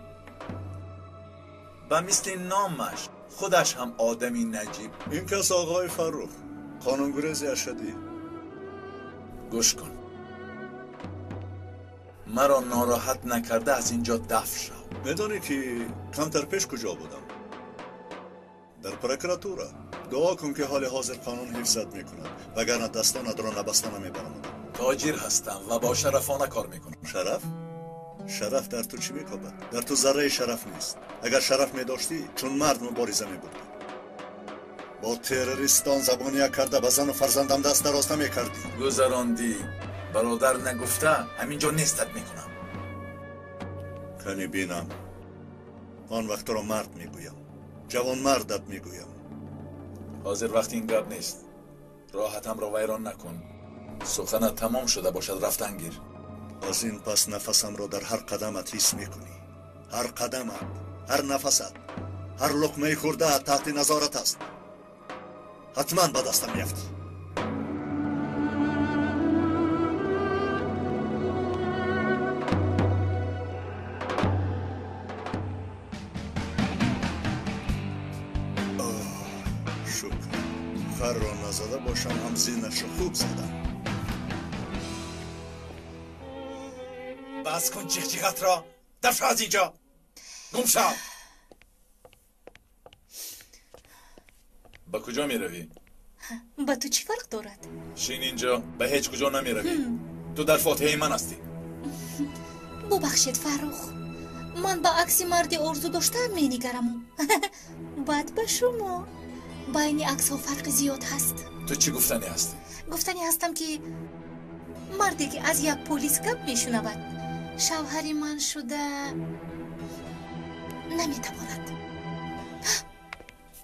Ба мисли номаш худаш ҳам одами наҷиб. Ин кас оғои Фаррух, қонунгурези ашадӣ. Гӯш кун, маро нороҳат накарда аз инҷо дафт шав. Медонӣ, ки камтар пеш куҷо будам? Дар прокуратура. Дуо кун, ки ҳоли ҳозир қонун ҳифзат мекунад, вагарна дастонатро набаста намебаромадам. Тоҷир ҳастам ва бо шарафона кор мекунам. Шараф? Шараф дар ту чӣ мекобад? Дар ту зарраи шараф нест. Агар шараф медоштӣ, чун мард мубориза мебурдӣ. Бо террористон забон як карда, ба зану фарзандам даст дароз намекардӣ. Гузарондӣ, бародар нагуфта ҳамин ҷо нестат мекунам. Кани бинам, он вақт туро мард мегӯям, ҷавонмардат мегӯям. Ҳозир вақти ин гап нест. Роҳатамро вайрон накун. Суханат тамом шуда бошад, рафтан гир. Аз ин пас нафасамро дар ҳар қадамат ҳис мекунӣ. Ҳар қадамат, ҳар нафасат, ҳар луқмаи хӯрдаат таҳти назорат аст. Ҳатман ба дастам меафтӣ. Шукр, харро назада бошам, ҳам зинашро хуб задам. Бас кун ҷиғ-ҷиғатро. Даф шав аз инҷо. Гум шав. Ба куҷо меравӣ? Ба ту чӣ фарқ дорад? Шин инҷо, ба ҳеҷ куҷо намеравӣ. Ту дар фотиҳаи ман ҳастӣ. Бубахшед, Фаррух, ман ба акси марди орзу доштаам менигараму. Бад ба шумо. Байни аксҳо фарқи зиёд ҳаст. Ту чӣ гуфтанӣ ҳастӣ? Гуфтанӣ ҳастам, ки марде ки аз як полис гап мешунавад, шавҳари ман шуда наметавонад.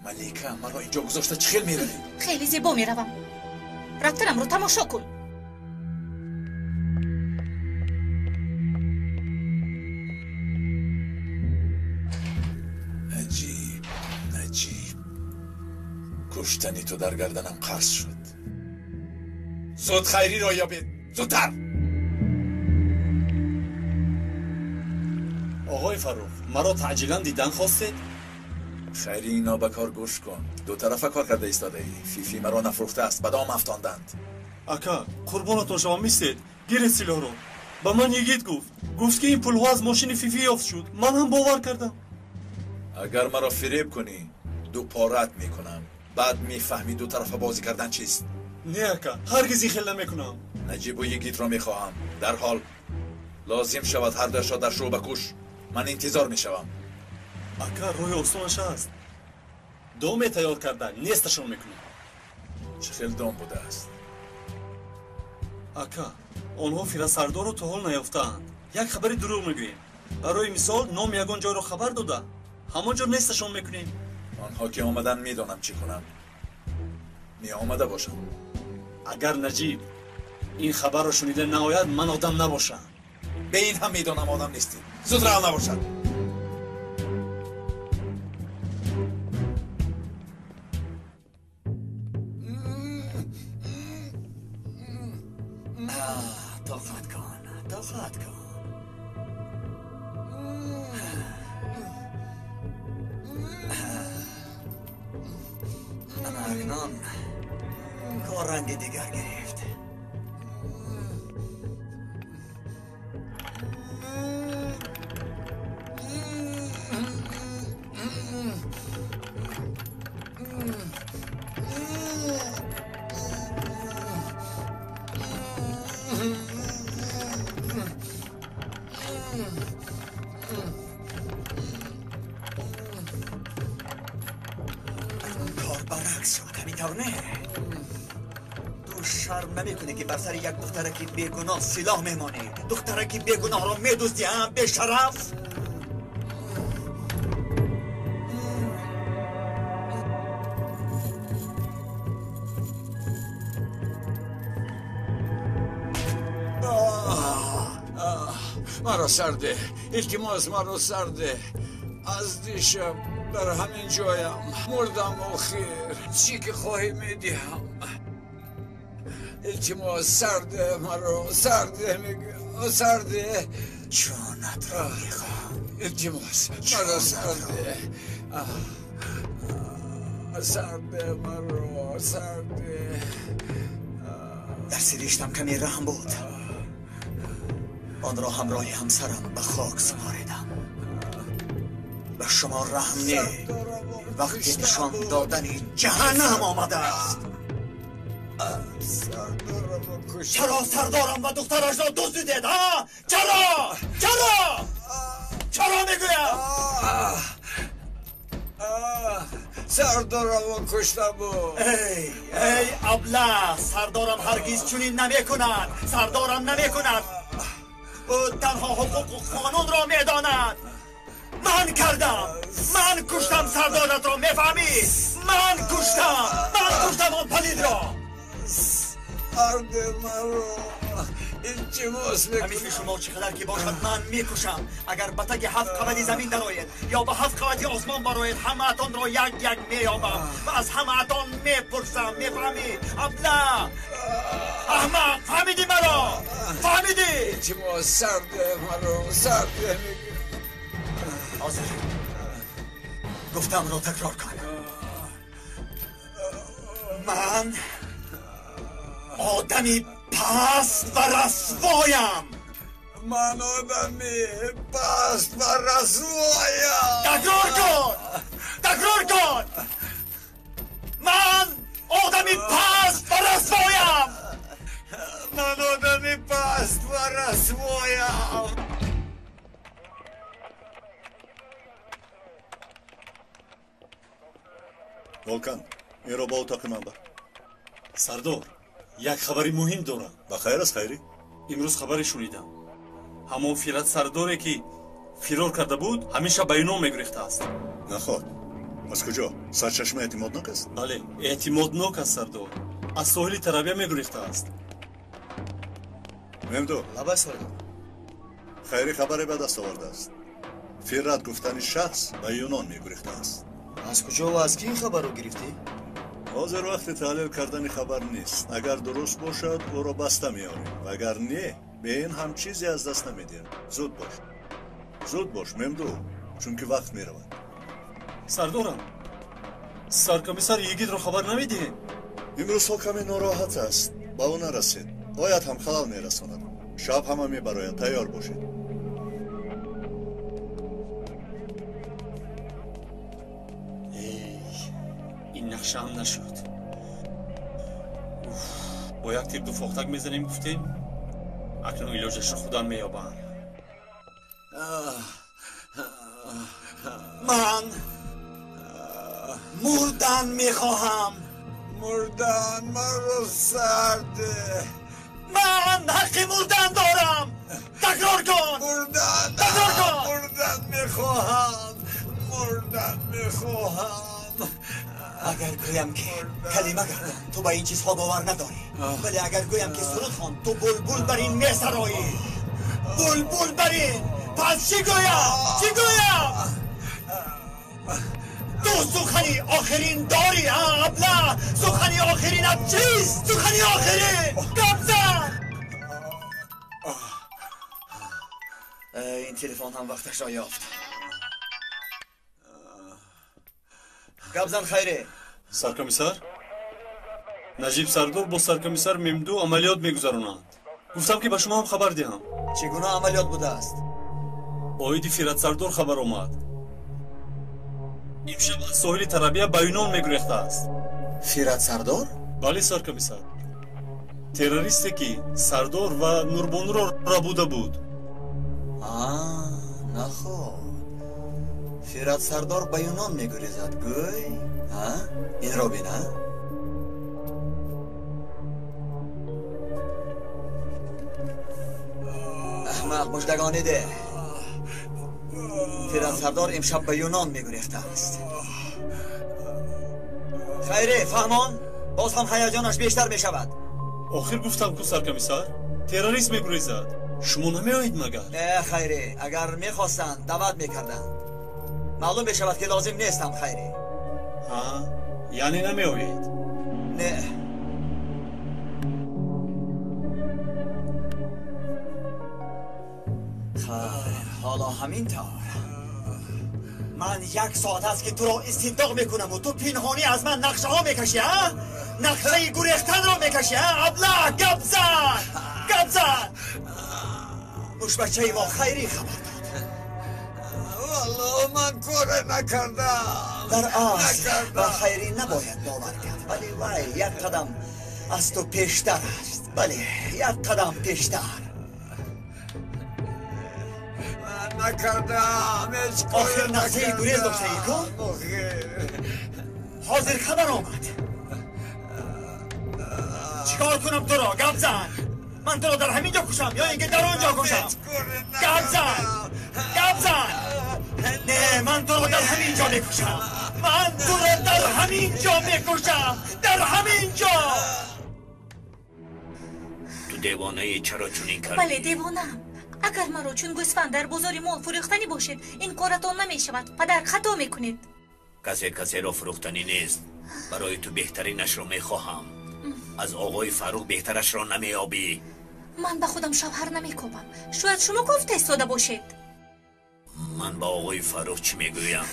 Малика, маро инҷо гузошта чӣ хел меравӣ? Хеле зебо меравам. Рафтанамро тамошо кун. Наҷиб, Наҷиб, куштани ту дар гарданам қарз шуд. Зуд Хайриро ёбед, зудтар! Оғои Фаррух, маро таъҷилан дидан хостед? Хайри, ино ба кор гӯш кун. Дутарафа кор карда истодаӣ. Фифи маро нафрӯхтааст, ба дом афтонданд. Ака, қурбонатон шавам, мистед, гиред силоҳро. Ба ман йигит гуфт. Гуфт, ки ин пулҳо аз мошини Фифи ёфт шуд. Ман ҳам бовар кардам. Агар маро фиреб кунӣ, дупорат мекунам. Баъд мефаҳмӣ дутарафа бозӣ кардан чист. Не, ака, ҳаргиз ин хел намекунам. Наҷибу йигитро мехоҳам. Дарҳол лозим шавад ҳар дуяшро дар шӯъба куш. Ман интизор мешавам. Ака, роҳи осонаш аст. Доме тайёр карда несташон мекунем. Чӣ хел дом будааст? Ака, онҳо Фирасардорро то ҳол наёфтаанд. Як хабари дурӯғ мегӯем. Барои мисол, номи ягон ҷойро хабар дода, ҳамон ҷо несташон мекунем. Онҳо ки омаданд, медонам чӣ кунам. Меомада бошам. Агар Наҷиб ин хабарро шунида наояд, ман одам набошам. Бе ин ҳам медонам одам нестӣ. Зуд рав набошад. Тоқат кун, тоқат кун. Ана акнун кор ранги дигар гирифт. Кор баръакс шуд, ҳамин не? Ту шарм намекунӣ, ки бар сари як духтараки бегуноҳ силоҳ мемонӣ? Духтараки бегуноҳро медуздӣ, ҳа, бешараф? Маро сарде, илтимос, маро сарде. Аз дишаб дар ҳамин ҷоям. Мурдам охир. Чӣ ки хоҳӣ медиҳам. Илтимос, сарде маро, сарде мегӯям, сарде. Ҷонатро мехоҳам. Илтимос, маро сарде. Сарде маро, сарде. Дар сириштам каме раҳм буд. Онро ҳамроҳи ҳамсарам ба хок супоридам. Ба шумо раҳм не, вақти нишон додани ҷаҳаннам омадааст. Чаро сардорам ва духтарашро дуздидед, ҳа? Чаро? Чаро? Чаро мегӯям? Сардорамо кушта буд. Эй, эй, аблаҳ, сардорам ҳаргиз чунин намекунад. Сардорам намекунад. Ӯ танҳо ҳуқуқу қонунро медонад. Ман кардам, ман куштам сардоратро, мефаҳмӣ? Ман куштам, ман куштам он палидро. Сарде маро, илтимос мекунам. Мисли шумо чӣ қадар ки бошад, ман мекушам. Агар ба таги ҳафт қабати замин дароед ё ба ҳафт қабати осмон бароед, ҳамаатонро як як меёбам ва аз ҳамаатон мепурсам. Мефаҳмӣ, аблаҳ, аҳмақ? Фаҳмидӣ маро? Фаҳмидӣ? Илтимос, сарде маро, сарде мегӯям. Ҳозир гуфтамро такрор кун. Ман одами паст ва расвоям. Ман одами паст ва расвоям. Такрор кун! Такрор кун! Ман одами паст ва расвоям! Ман одами паст ва расвоям. Волкан, инро ба утоқи ман бар. Сардор, як хабари муҳим дорам. Ба хайр аст, Хайрӣ? Имрӯз хабаре шунидам. Ҳамон Фират сардоре ки фирор карда буд, ҳамеша ба Юнон мегурехтааст. Наход. Аз куҷо? Сарчашма эътимоднок аст? Бале, эътимоднок аст, сардор. Аз соҳили Тарабия мегурехтааст. Мемду. Лабай, сардор. Хайрӣ хабаре ба даст овардааст. Фират гуфтани шахс ба Юнон мегурехтааст. Аз куҷо ва аз кӣ ин хабарро гирифтӣ? Ҳозир вақти таҳлил кардани хабар нест. Агар дуруст бошад, ӯро баста меорем. Агар не, бе ин ҳам чизе аз даст намедиҳем. Зуд бош. Зуд бош, Мемду, чунки вақт меравад. Сардорам, саркомиссар Йигитро хабар намедиҳем? Имрӯзҳо каме нороҳат аст. Ба ӯ нарасед. Ояд ҳам халал мерасонад. Шаб ҳама мебарояд. Тайёр бошед. Ин нақшаам нашуд. Бо як тир ду фохтак мезанем гуфтем, акнун илоҷашро худам меёбам. Ман мурдан мехоҳам. Мурдан маро сарде. Ман ҳаққи мурдан дорам. Такрор кун. Мурдан, такрор кун. Мурдан мехоҳам. Мурдан мехоҳам. Агар гӯям ки калима гардон, ту ба ин чизҳо бовар надорӣ. Вале агар гӯям ки суруд хон, ту булбул бар ин месароӣ. Булбул бар ин. Пас чӣ гӯям? Чӣ гӯям? Ту сухани охирин дорӣ, абла? Сухани охиринат чист? Сухани охирин! Гап зан! Ин телефон ҳам вақташро ёфт. Гап зан, Хайре. Саркомиссар, Наҷиб сардор бо саркомиссар Мемду амалиёт мегузаронанд. Гуфтам ки ба шумо ҳам хабар диҳам. Чӣ гуна амалиёт будааст? Оиди Фират сардор хабар омад. Имшаб аз соҳили Тарабия ба Юнон мегурехтааст. Фират сардор? Бале, саркомиссар. Террористе ки сардор ва Нурбонуро рабуда буд. Наход. Фират сардор ба Юнон мегурезад, гӯй? Инро бин, а? Аҳмақ, муждагонӣ деҳ. Фират сардор имшаб ба Юнон мегурехтааст. Хайре, фаҳмон, боз ҳам ҳаяҷонаш бештар мешавад. Охир гуфтам ку, саркомиссар, террорист мегурезад. Шумо намеоед магар? Не, Хайре, агар мехостанд, даъват мекарданд. Маълум мешавад ки лозим нестам, Хайре. Ҳа, яъне намеоед? Не. Хайр, ҳоло ҳамин тавр. Ман як соат аст ки туро истинтоқ мекунаму ту пинҳонӣ аз ман нақшаҳо мекашӣ, а? Нақшаи гурехтанро мекашӣ, а? Абла, гап зан! Гап зан! Мушбачаи мо Хайрӣ хабар дод. Валло, ман коре накардам. Дар асл ба Хайрӣ набояд бовар кард, вале вай як қадам аз ту пештар аст. Бале, як қадам пештар. Накардам, ҳеҷ коре. Охир нақшаи гурез доштаӣ ку? Ҳозир хабар омад. Чикор кунам туро? Гап зан! Ман туро дар ҳамин ҷо кушам ё ин ки дар он ҷо кушам? Гап зан! Гап зан! Не, ман туро дар ҳамин ҷо мекушам. Ман туро дар ҳамин ҷо мекушам. Дар ҳамин ҷо. Ту девонаӣ, чаро чунин кардӣ? Бале, девонаам. Агар маро чун гӯсфанд дар бозори мол фурӯхтанӣ бошед, ин коратон намешавад. Падар, хато мекунед. Касе касеро фурӯхтанӣ нест. Барои ту беҳтаринашро мехоҳам. Аз оғои Фаррух беҳтарашро намеёбӣ. Ман ба худам шавҳар намекобам. Шояд шумо кофта истода бошед. Ман ба оғои Фаррух чӣ мегӯям?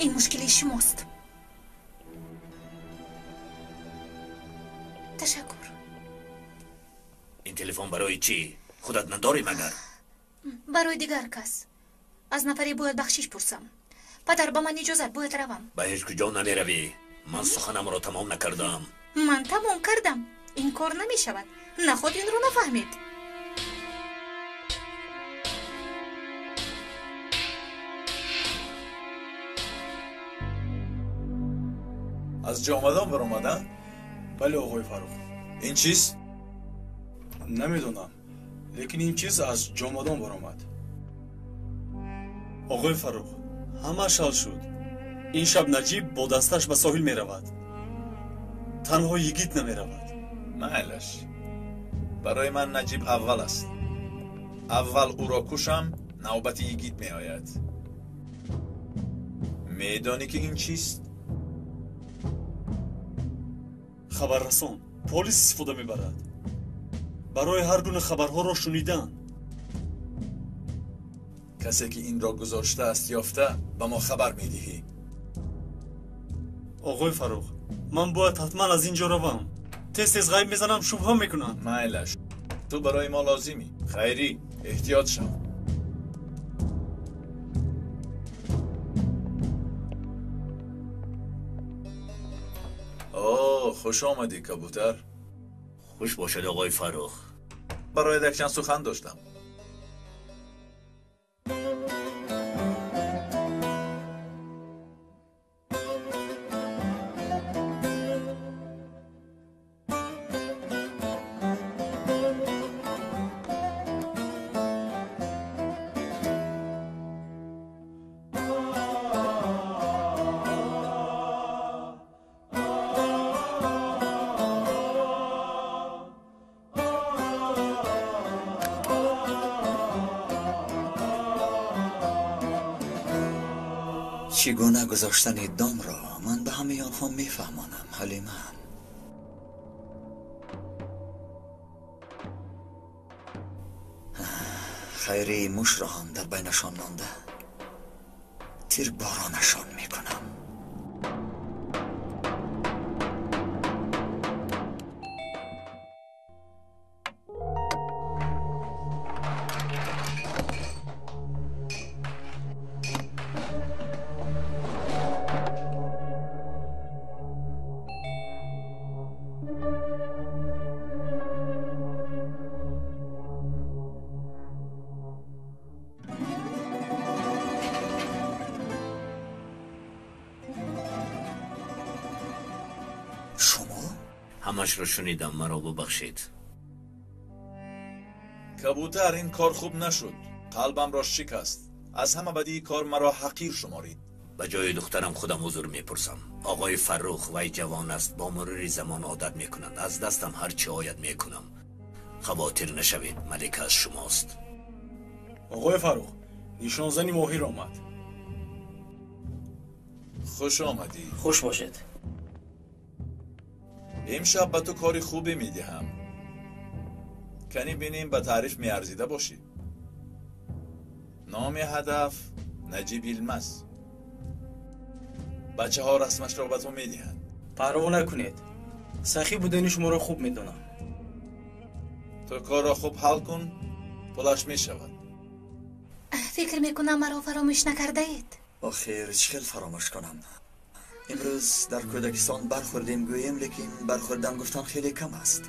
Ин мушкили шумост. Ташаккур. Ин телефон барои чӣ? Худат надорӣ магар? Барои дигар кас. Аз нафаре бояд бахшиш пурсам. Падар, ба ман иҷозат, бояд равам. Ба ҳеҷ куҷо намеравӣ. Ман суханамро тамом накардам. Ман тамом кардам. Ин кор намешавад. Наход инро нафаҳмед. Аз ҷомадон баромаданд? Бале, оғои Фаррух. Ин чиз? Намедонам, лекин ин чиз аз ҷомадон баромад. Оғои Фаррух, ҳамааш ҳал шуд. Ин шаб Наҷиб бо дасташ ба соҳил меравад. Танҳо Йигит намеравад. Майлаш. Барои ман Наҷиб аввал аст. Аввал ӯро кушам, навбати Йигит меояд. Медонӣ ки ин чист? Хабаррасон полис истифода мебарад барои ҳар гуна хабарҳоро шунидан. Касе ки инро гузоштааст ёфта, ба мо хабар медиҳӣ. Оғои Фаррух, ман бояд ҳатман аз ин ҷо равам. Тез тез ғайб мезанам, шубҳа мекунанд. Майлаш, ту барои мо лозимӣ. Хайрӣ, эҳтиёт шав. Хуш омадӣ, кабутар. Хуш бошад, оғои Фаррух. Барояд якчанд сухан доштам. Чӣ гуна гузоштани домро ман ба ҳамаи онҳо мефаҳмонам, Ҳалима. Хайрии мушро ҳам дар байнашон монда тирборонашон мекунам. Ҳамашро шунидам, маро бубахшед. Кабутар, ин кор хуб нашуд. Қалбамро шикаст. Аз ҳама бадии кор маро ҳақир шуморид. Ба ҷои духтарам худам узр мепурсам. Оғои Фаррух вай ҷавон аст, бо мурури замон одат мекунад. Аз дастам ҳар чӣ ояд мекунам. Хавотир нашавед, малика аз шумост. Оғои Фаррух, нишонзани моҳир омад. Хуш омадӣ. Хуш бошед. Имшаб ба ту кори хубе медиҳам. Кани бинем ба таъриф меарзида бошӣ. Номи ҳадаф Наҷиб Йилмаз. Бачаҳо расмашро ба ту медиҳанд. Парво накунед. Сахӣ будани шуморо хуб медонам. Ту корро хуб ҳал кун, пулаш мешавад. Фикр мекунам маро фаромӯш накардаед. Охир чӣ хел фаромӯш кунам? Имрӯз дар кӯдакистон бархӯрдем гӯем, лекин бархӯрдан гуфтан хеле кам аст.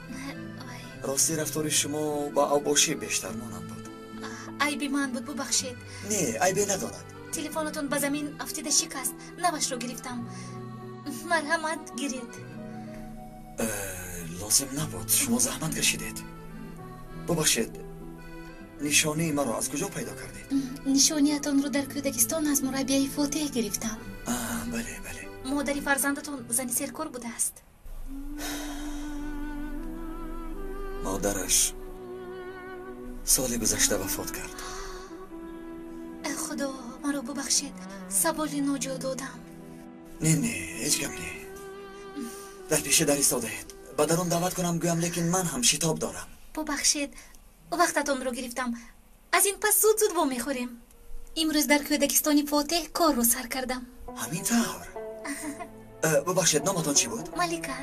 Рости рафтори шумо ба авбошӣ бештар монанд буд. Айби ман буд, бубахшед. Не, айбе надорад. Телефонатон ба замин афтида шикаст, навашро гирифтам. Марҳамат, гиред. Лозим набуд, шумо заҳмат кашидед. Бубахшед, нишонии маро аз куҷо пайдо кардед? Нишониятонро дар кӯдакистон аз мураббияи Фотеҳ гирифтам. Бале, бале. Модари фарзандатон зани серкор будааст. Модараш соли гузашта вафот кард. Худо, маро бубахшед, саволи ноҷо додам. Не, не, ҳеҷ гап не. Дар пеши дар истодаед. Ба дарун даъват кунам гӯям, лекин ман ҳам шитоб дорам. Бубахшед, вақтатонро гирифтам. Аз ин пас зуд зуд вомехӯрем. Имрӯз дар кӯдакистони Фотеҳ корро сар кардам. Ҳамин тавр? Бубахшед, номатон чӣ буд? Малика.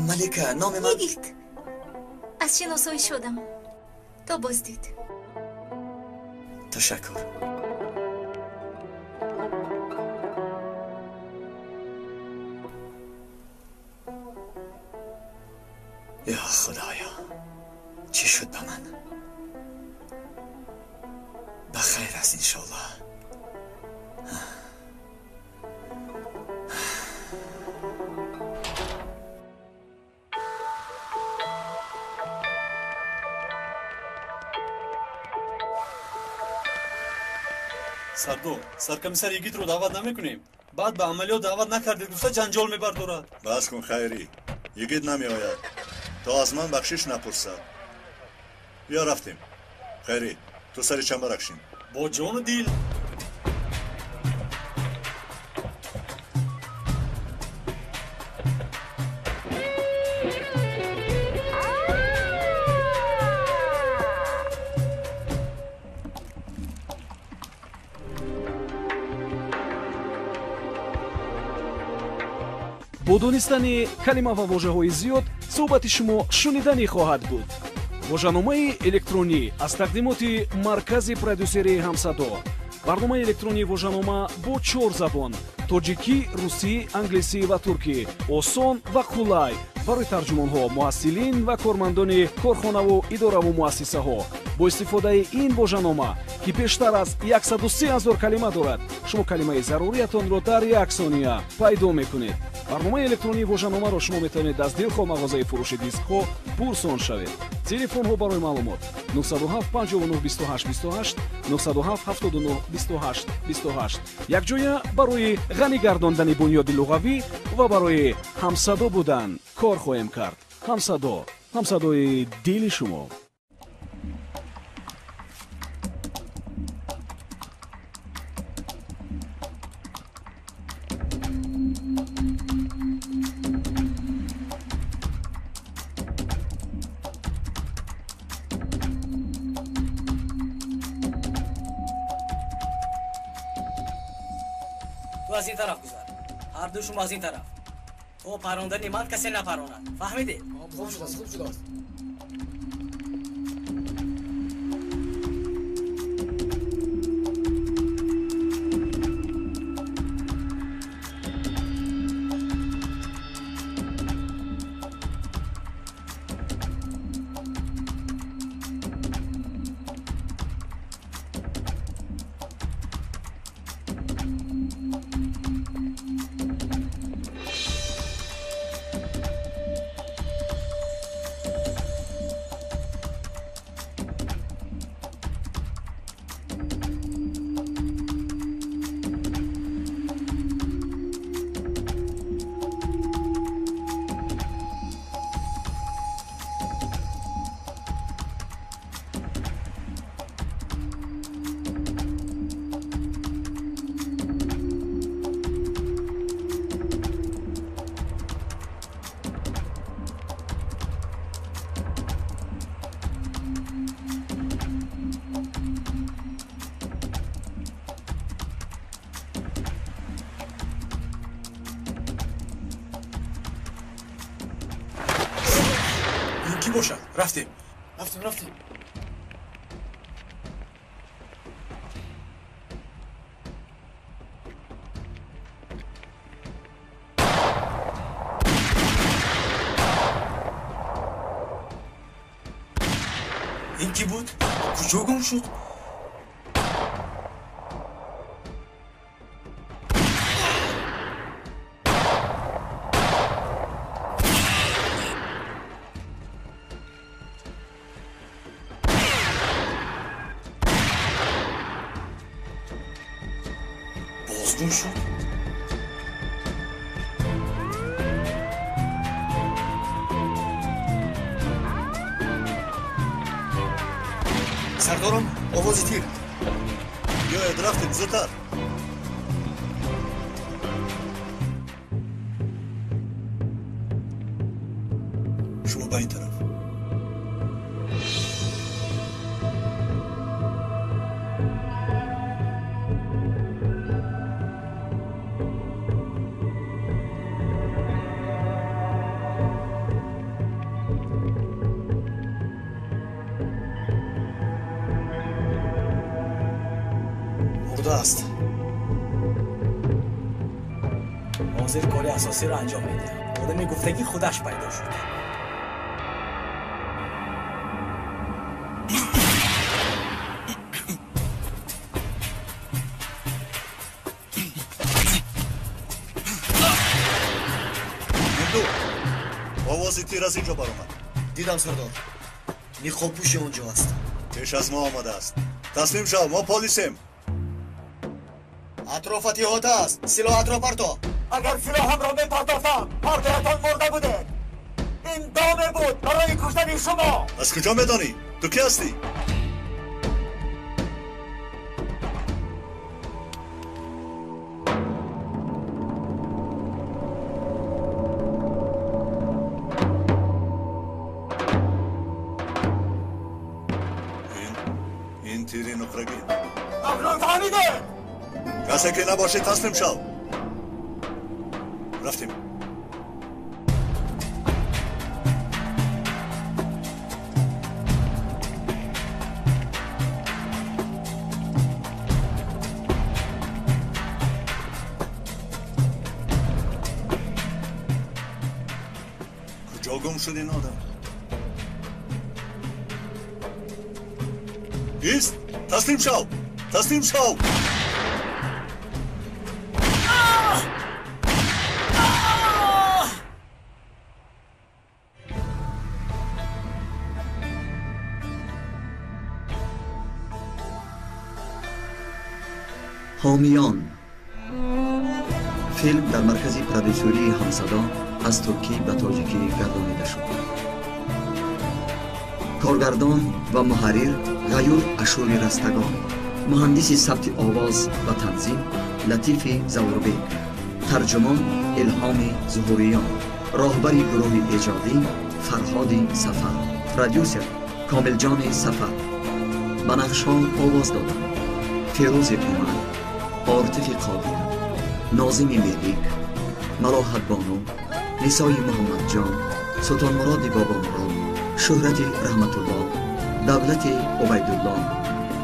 Малика, номи ман Йигит. Аз шиносоӣ шудам. То боздид. Ташаккур. Ё Худоё, чӣ шуд ба ман? Ба хайр аст, иншоаллоҳ. Сардор, саркомиссар Йигитро даъват намекунем. Баъд ба амалиёт даъват накардед, гуфта ҷанҷол мебардорад. Бас кун, Хайрӣ. Йигит намеояд то аз ман бахшиш напурсад. Биё рафтем. Хайрӣ, ту сари чамбарак шин. Бо ҷону дил. Бо донистани калима ва вожаҳои зиёд суҳбати шумо шуниданӣ хоҳад буд. Вожаномаи электронӣ аз тақдимоти маркази продюсерии Ҳамсадо. Барномаи электронии вожанома бо 4 забон: тоҷикӣ, русӣ, англисӣ ва туркӣ. Осон ва қулай барои тарҷумонҳо, муҳассилин ва кормандони корхонаву идораву муассисаҳо. Бо истифодаи ин вожанома, ки бештар аз 103 ҳазор калима дорад, шумо калимаи заруриятонро дар як сония пайдо мекунед. Барномаи электронии вожаномаро шумо метавонед аз дилхоҳ мағозаи фурӯши дискҳо пурсон шавед. Телефонҳо барои маълумот 907 59 28 28, 907 79 28 28. Якҷоя барои ғанӣ гардондани бунёди луғавӣ ва барои ҳамсадо будан кор хоҳем кард. Ҳамсадо, ҳамсадои дили шумо. Аз ин тараф гузар, ҳарду шумо аз ин тараф. То парондани ман касе напаронад, фаҳмидед? Хуб шудааст, хуб шудааст. Бошад, рафтем. Рафтем, рафтем. Ин кӣ буд? Куҷо гум шуд? Гум шуд? Сардорам, овози тир. Биёед, рафтем, зудтар. Шумо ба ин тараф. Шудааст. Ҳозир кори асосиро анҷом медиҳам. Одами гуфтагӣ худаш пайдо шуд. Овози тир аз инҷо баромад. Дидам, сардор. Ниқобпӯши он ҷо аст. Пеш аз мо омадааст. Таслим шав, мо полисем. Атрофат иҳота аст. Силоҳатро парто. Агар силоҳамро мепартофтам, ҳардуятон мурда будед. Ин доме буд барои куштани шумо. Аз куҷо медонӣ? Ту кӣ ҳастӣ? Ин тири нуқрагин. Акнун фаҳмидед? Касе ки набошӣ, таслим шав. Рафтем. Куҷо гум шуд ин одам? Ист! Таслим шав! Таслим шав! Ҳомиён. Филм дар маркази продюсерии Ҳамсадо аз туркӣ ба тоҷикӣ гардонида шуд. Коргардон ва муҳаррир Ғаюр Ашури Растагон, муҳандиси сабти овоз ва танзим Латифи Завурбек, тарҷумон Илҳоми Зуҳуриён, роҳбари гурӯҳи эҷодӣ Фарҳоди Сафар, продюсер Комилҷони Сафар. Ба нақшҳо овоз доданд Фирӯзи Умар, Ортифи Қодир, Нозими Мелик, Малоҳатбону, Нисои Муҳаммадҷон, Султонмуроди Бобомурод, Шӯҳрати Раҳматулло, Давлати Убайдулло,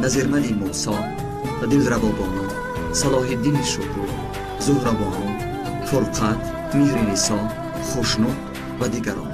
Назирмади Мусо, Дилрабобону, Салоҳиддини Шукур, Зуҳрабону, Фурқат, Меҳринисо, Хушнуд ва дигарон.